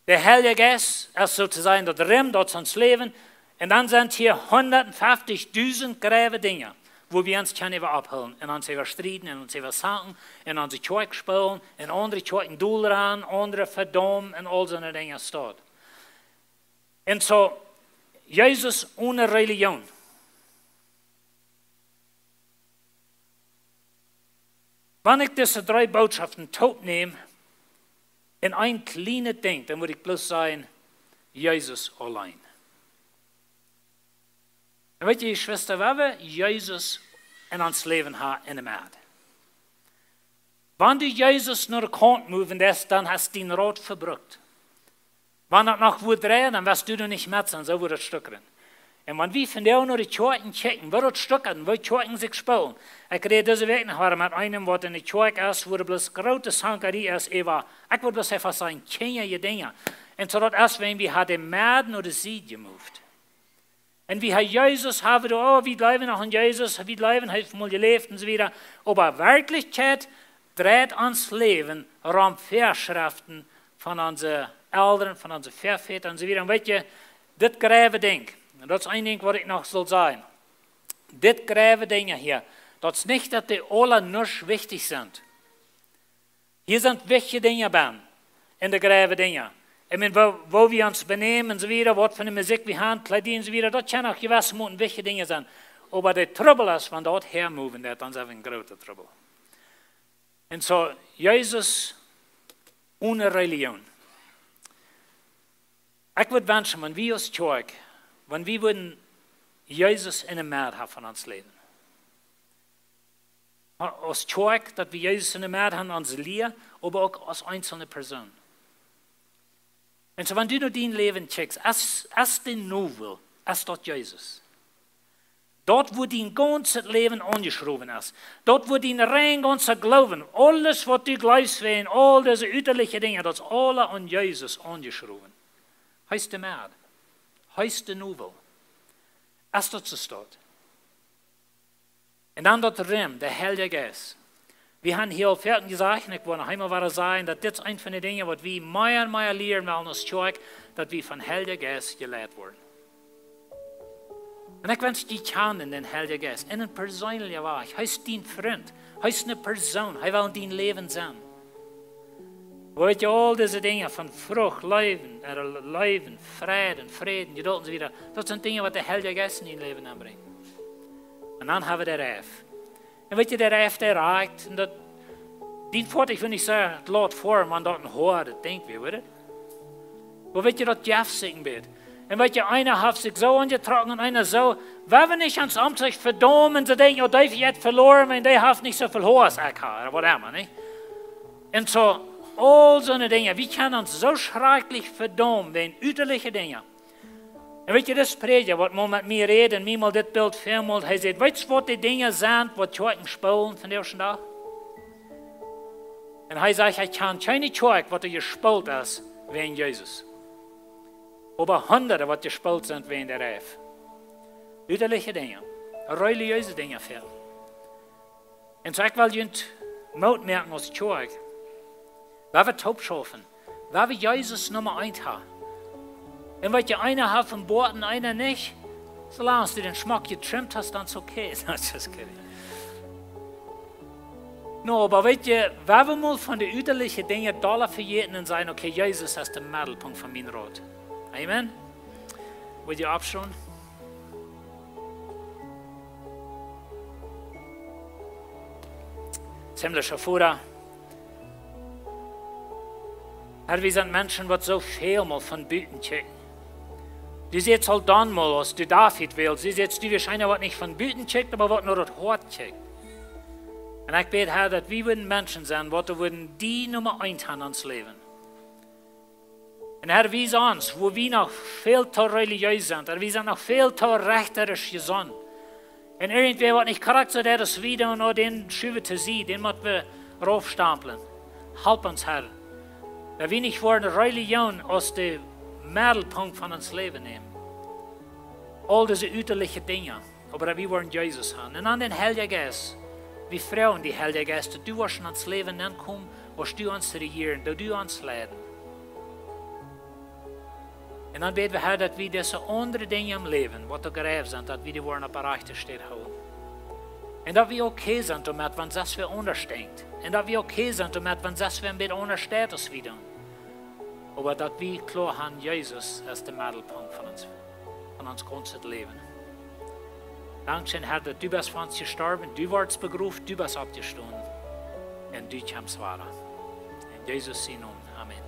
de Heilje Jeist es, soo to sajen, daut Rum, daut es ons Läwen. Un dan sent hia hundatfeftich dusent jreewe Dinja, wua wie ons kjennen äwa ophoolen, un ons äwa strieden, un ons äwa zanken, un onse Kjoakj spolen, un aundre Kjoakjen dol ranen, aundre vedaumen, un aul soone Dinja steit. Un soo, Jesus onen Relijoon. Wan ekj dise dree Bootschoften toopnäm en een kjlienet Dinkj, dan mott ekj bloos sajen, Jesus auleen. Un weet jie, Jeschwista, wan wie Jesus en ons Läwen haben en de Medd. Wan du Jesus no de Kaunt moven deist, dan hast dien Rot vebrukt. Wan daut noch wudd dreien, dan wurscht du doa nich met sennen, soo wudd daut stukren. Un wan wie vondoag no de Kjoakjen kjikjen, woo daut stukren, woo Kjoakjen sikj spolen. Ekj räd dise Wäakj noch wada met eenem, waut en de Kjoakj es, wua doa bloos groote Zankarie es, äwa, ekj wudd bloos eefach sajen, kjinjaje Dinja. Un soo daut es, wan wie haben de Medd no de Sied jemoved. Un wie haben Jesus, haben wie, oh, wie jleewen noch aun Jesus, wie jleewen, hee haft mol jeläft un soo wieda. Oba en Werkjlichkjeit dreit ons Läwen rom Väaschreften von onse Elren, von onse Väavodasch un soo wieda. Un weet jie, dit jrode Dinkj, un daut es een Dinkj waut ekj noch saul sajen. Dit jrode Dinkj hia, daut es nich daut dee aula nuscht wichtich sent. Hia sent wichtje Dinja bie, en de jrode Dinja. Ekj meen, woo, woo wie ons benämen un soo wieda, waut fa eene Musikj wie haben, Kjleeda un soo wieda, daut kjennen uk jewesse Moten wichtje Dinja sennen. Oba de Trubbel es, wan daut häa moven deit, dan sent wie en grooten Trubbel. Un soo, Jesus onen Relijoon. Ekj wudd wenschen, wan wie aus Kjoakj, wan wie wudden Jesus enne Medd haben von ons Läwen. Aus Kjoakj, daut wie Jesus enne Medd haben, onse Lia, oba uk aus eenzelne Persoon. Un soo, wan du no dien Läwen kjikjst, es, es de Nobel, es daut Jesus? Daut, wua dien gaunzet Läwen aunjeschräwen es. Daut, wua dien rein gaunza Gloowen, aules waut du jleefst wäajen aul dise ütaliche Dinja, daut es aula aun Jesus aunjeschräwen. Hee es de Medd. Hee es de Nobel. Es daut soo? Un dan daut rom, de Heilje Jeist. Wie haben hia aul väl jesajcht, un ekj well noch eemol wada sajen, daut dit es eent von de Dinja waut wie mea un mea lieren wellen aus Kjoakj, daut wie vom Heiljen Jeist jeleit woaren. Un ekj wensch die kjanen dän Heiljen Jeist, en een perseenelja Wajch. Hee es dien Frint, hee es eene Persoon, hee well en dien Läwen sennen. Weet jie, aul dise Dinja von Frucht, Läwen, äh, Läwen, Fräd, Fräd, Jedult un soo wieda, daut sent Dinja waut de Heilje Jeist en dien Läwen aunbrinjt. Un dan haben wie de Reiw. Un weet jie, de Reiw, dee rieekjt, un daut, dee Foatich, wan ekj saj, daut lot ver, wan daut een hoadet Dinkj wia, weet jie? Oba weet jie, daut jeft sikj een bät. Un weet jie, eena haft sikj soo aunjetrocken un eena soo, wie haben nich ons om sikj vedaumen, soo denkjen, oh, dee haft veloaren, un dee haft nich soo väl Hoa aus ekj hab, ooda waut emma, nich? Un soo, aul soone Dinja, wie kjennen ons soo schrakjlich vedaumen, wäajen ütaliche Dinja. Un weet jie, dis Prädja, waut mol met mie räd un mie mol dit Bilt väamolt, hee säd, weetst waut de Dinja sent, waut Kjoakjen spoolen vondoag dän Dach? Un hee sajcht, hee kjant kjeene Kjoakj, waut doa jespoolt es, wäajen Jesus. Oba hundade, waut jespoolt sent, wäajen de Reiw. Ütaliche Dinja, relijeese Dinja väl. Un soo, ekj well junt Moot moaken aus Kjoakj. Wan wie toop schaufen, wan wie Jesus Numma eent haben. Un weet jie, eena haft een Boat un eena nich. Soo lang aus du dän schmock jetrimmt hast, dan es okay. Just kidding. No, oba weet jie, wan wie mol von de ütaliche Dinja dolla vejäten un sajen, okay, Jesus es de Meddelpunkt von mien Rot. Amen. Woa wie oppstonen? Himmlischa Voda, Herr, wie sent Menschen, waut soo väl mol von buten kjikjen. Du sajchst aul dan mol, aus du David wältst, du sajchst, du wieescht eena, waut nich von buten kjikjt, oba waut no daut Hoat kjikjt. Un ekj bäd, Herr, daut wie wudden Menschen sennen, waut wie wudden die Numma eent haben en ons Läwen. Un Herr, wies ons, wua wie noch väl too relijees sent, Herr, wie sent noch väl too rechterisch jesonnen. Un irjentwäa, waut nich krakjt soo deit aus wie, dan no dän schuwen to Sied, dän mott wie raufstamplen. Help ons, Herr, daut wie nich woaren Relijoon aus de Meddelpunkt von ons Läwen nämen. Aul dise ütaliche Dinja, oba daut wie woaren Jesus haben. Un dan dän Heiljen Jeist. Wie froagen die, Heilja Jeist, daut du woascht en ons Läwen nenkomen, woascht du ons rejieren, daut du ons leiden. Un dan bäd wie, Herr, daut wie dise aundre Dinja em Läwen, waut doa jrod sent, daut wie dee woaren opp de rajchte Städ hoolen. Un daut wie okay sent doamet, wan sest wäa aundasch denkjt. Un daut wie okay sent doamet, wan sest wäa een bät aundasch deit aus wie doonen. Oba daut wie kloa haben, Jesus es de Meddelpunkt von ons, von ons gaunzet Läwen. Dankscheen, Herr, daut du best fa ons jestorwen, du worscht bejroft, du best oppjestonen. Un du kjemst wada. En Jesus sien Nomen. Amen.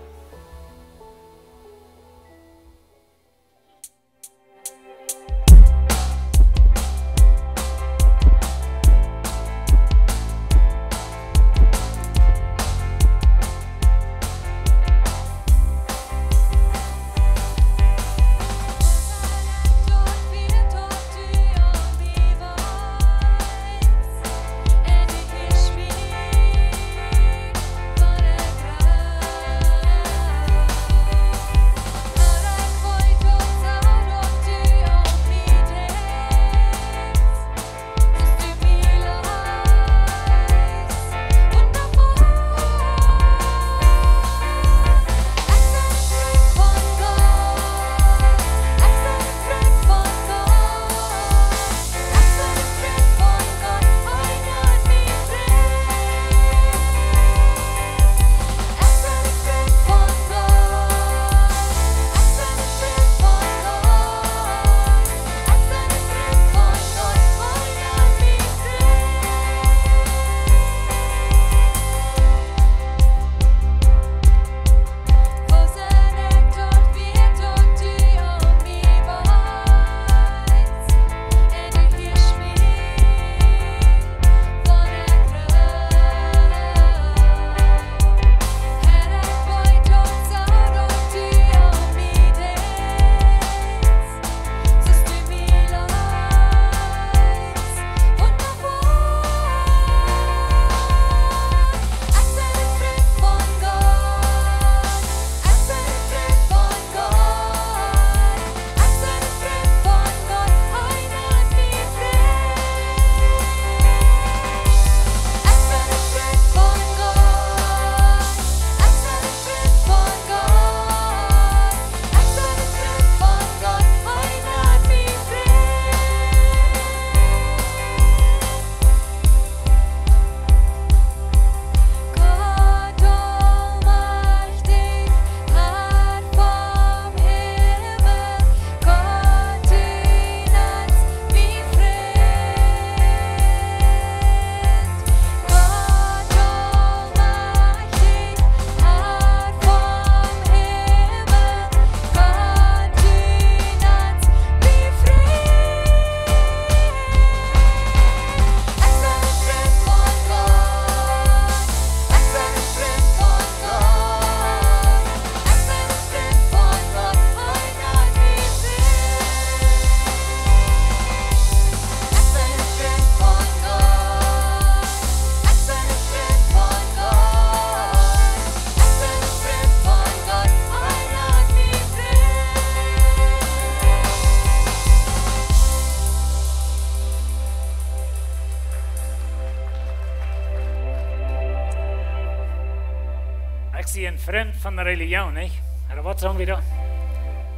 Sie een Frint von de Religion, nich? Ooda waut sajen wie doa?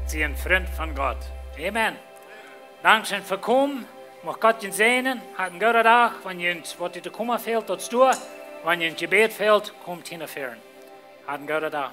Sie een Frint von Gott. Amen. Dankscheen fa komen. Mucht Gott junt säajnen. Hat een gooden Dach. Wan junt waut to komen fält, daut es doa. Wan junt Jebäd fält, komt hia no väaren. Hat een gooden Dach.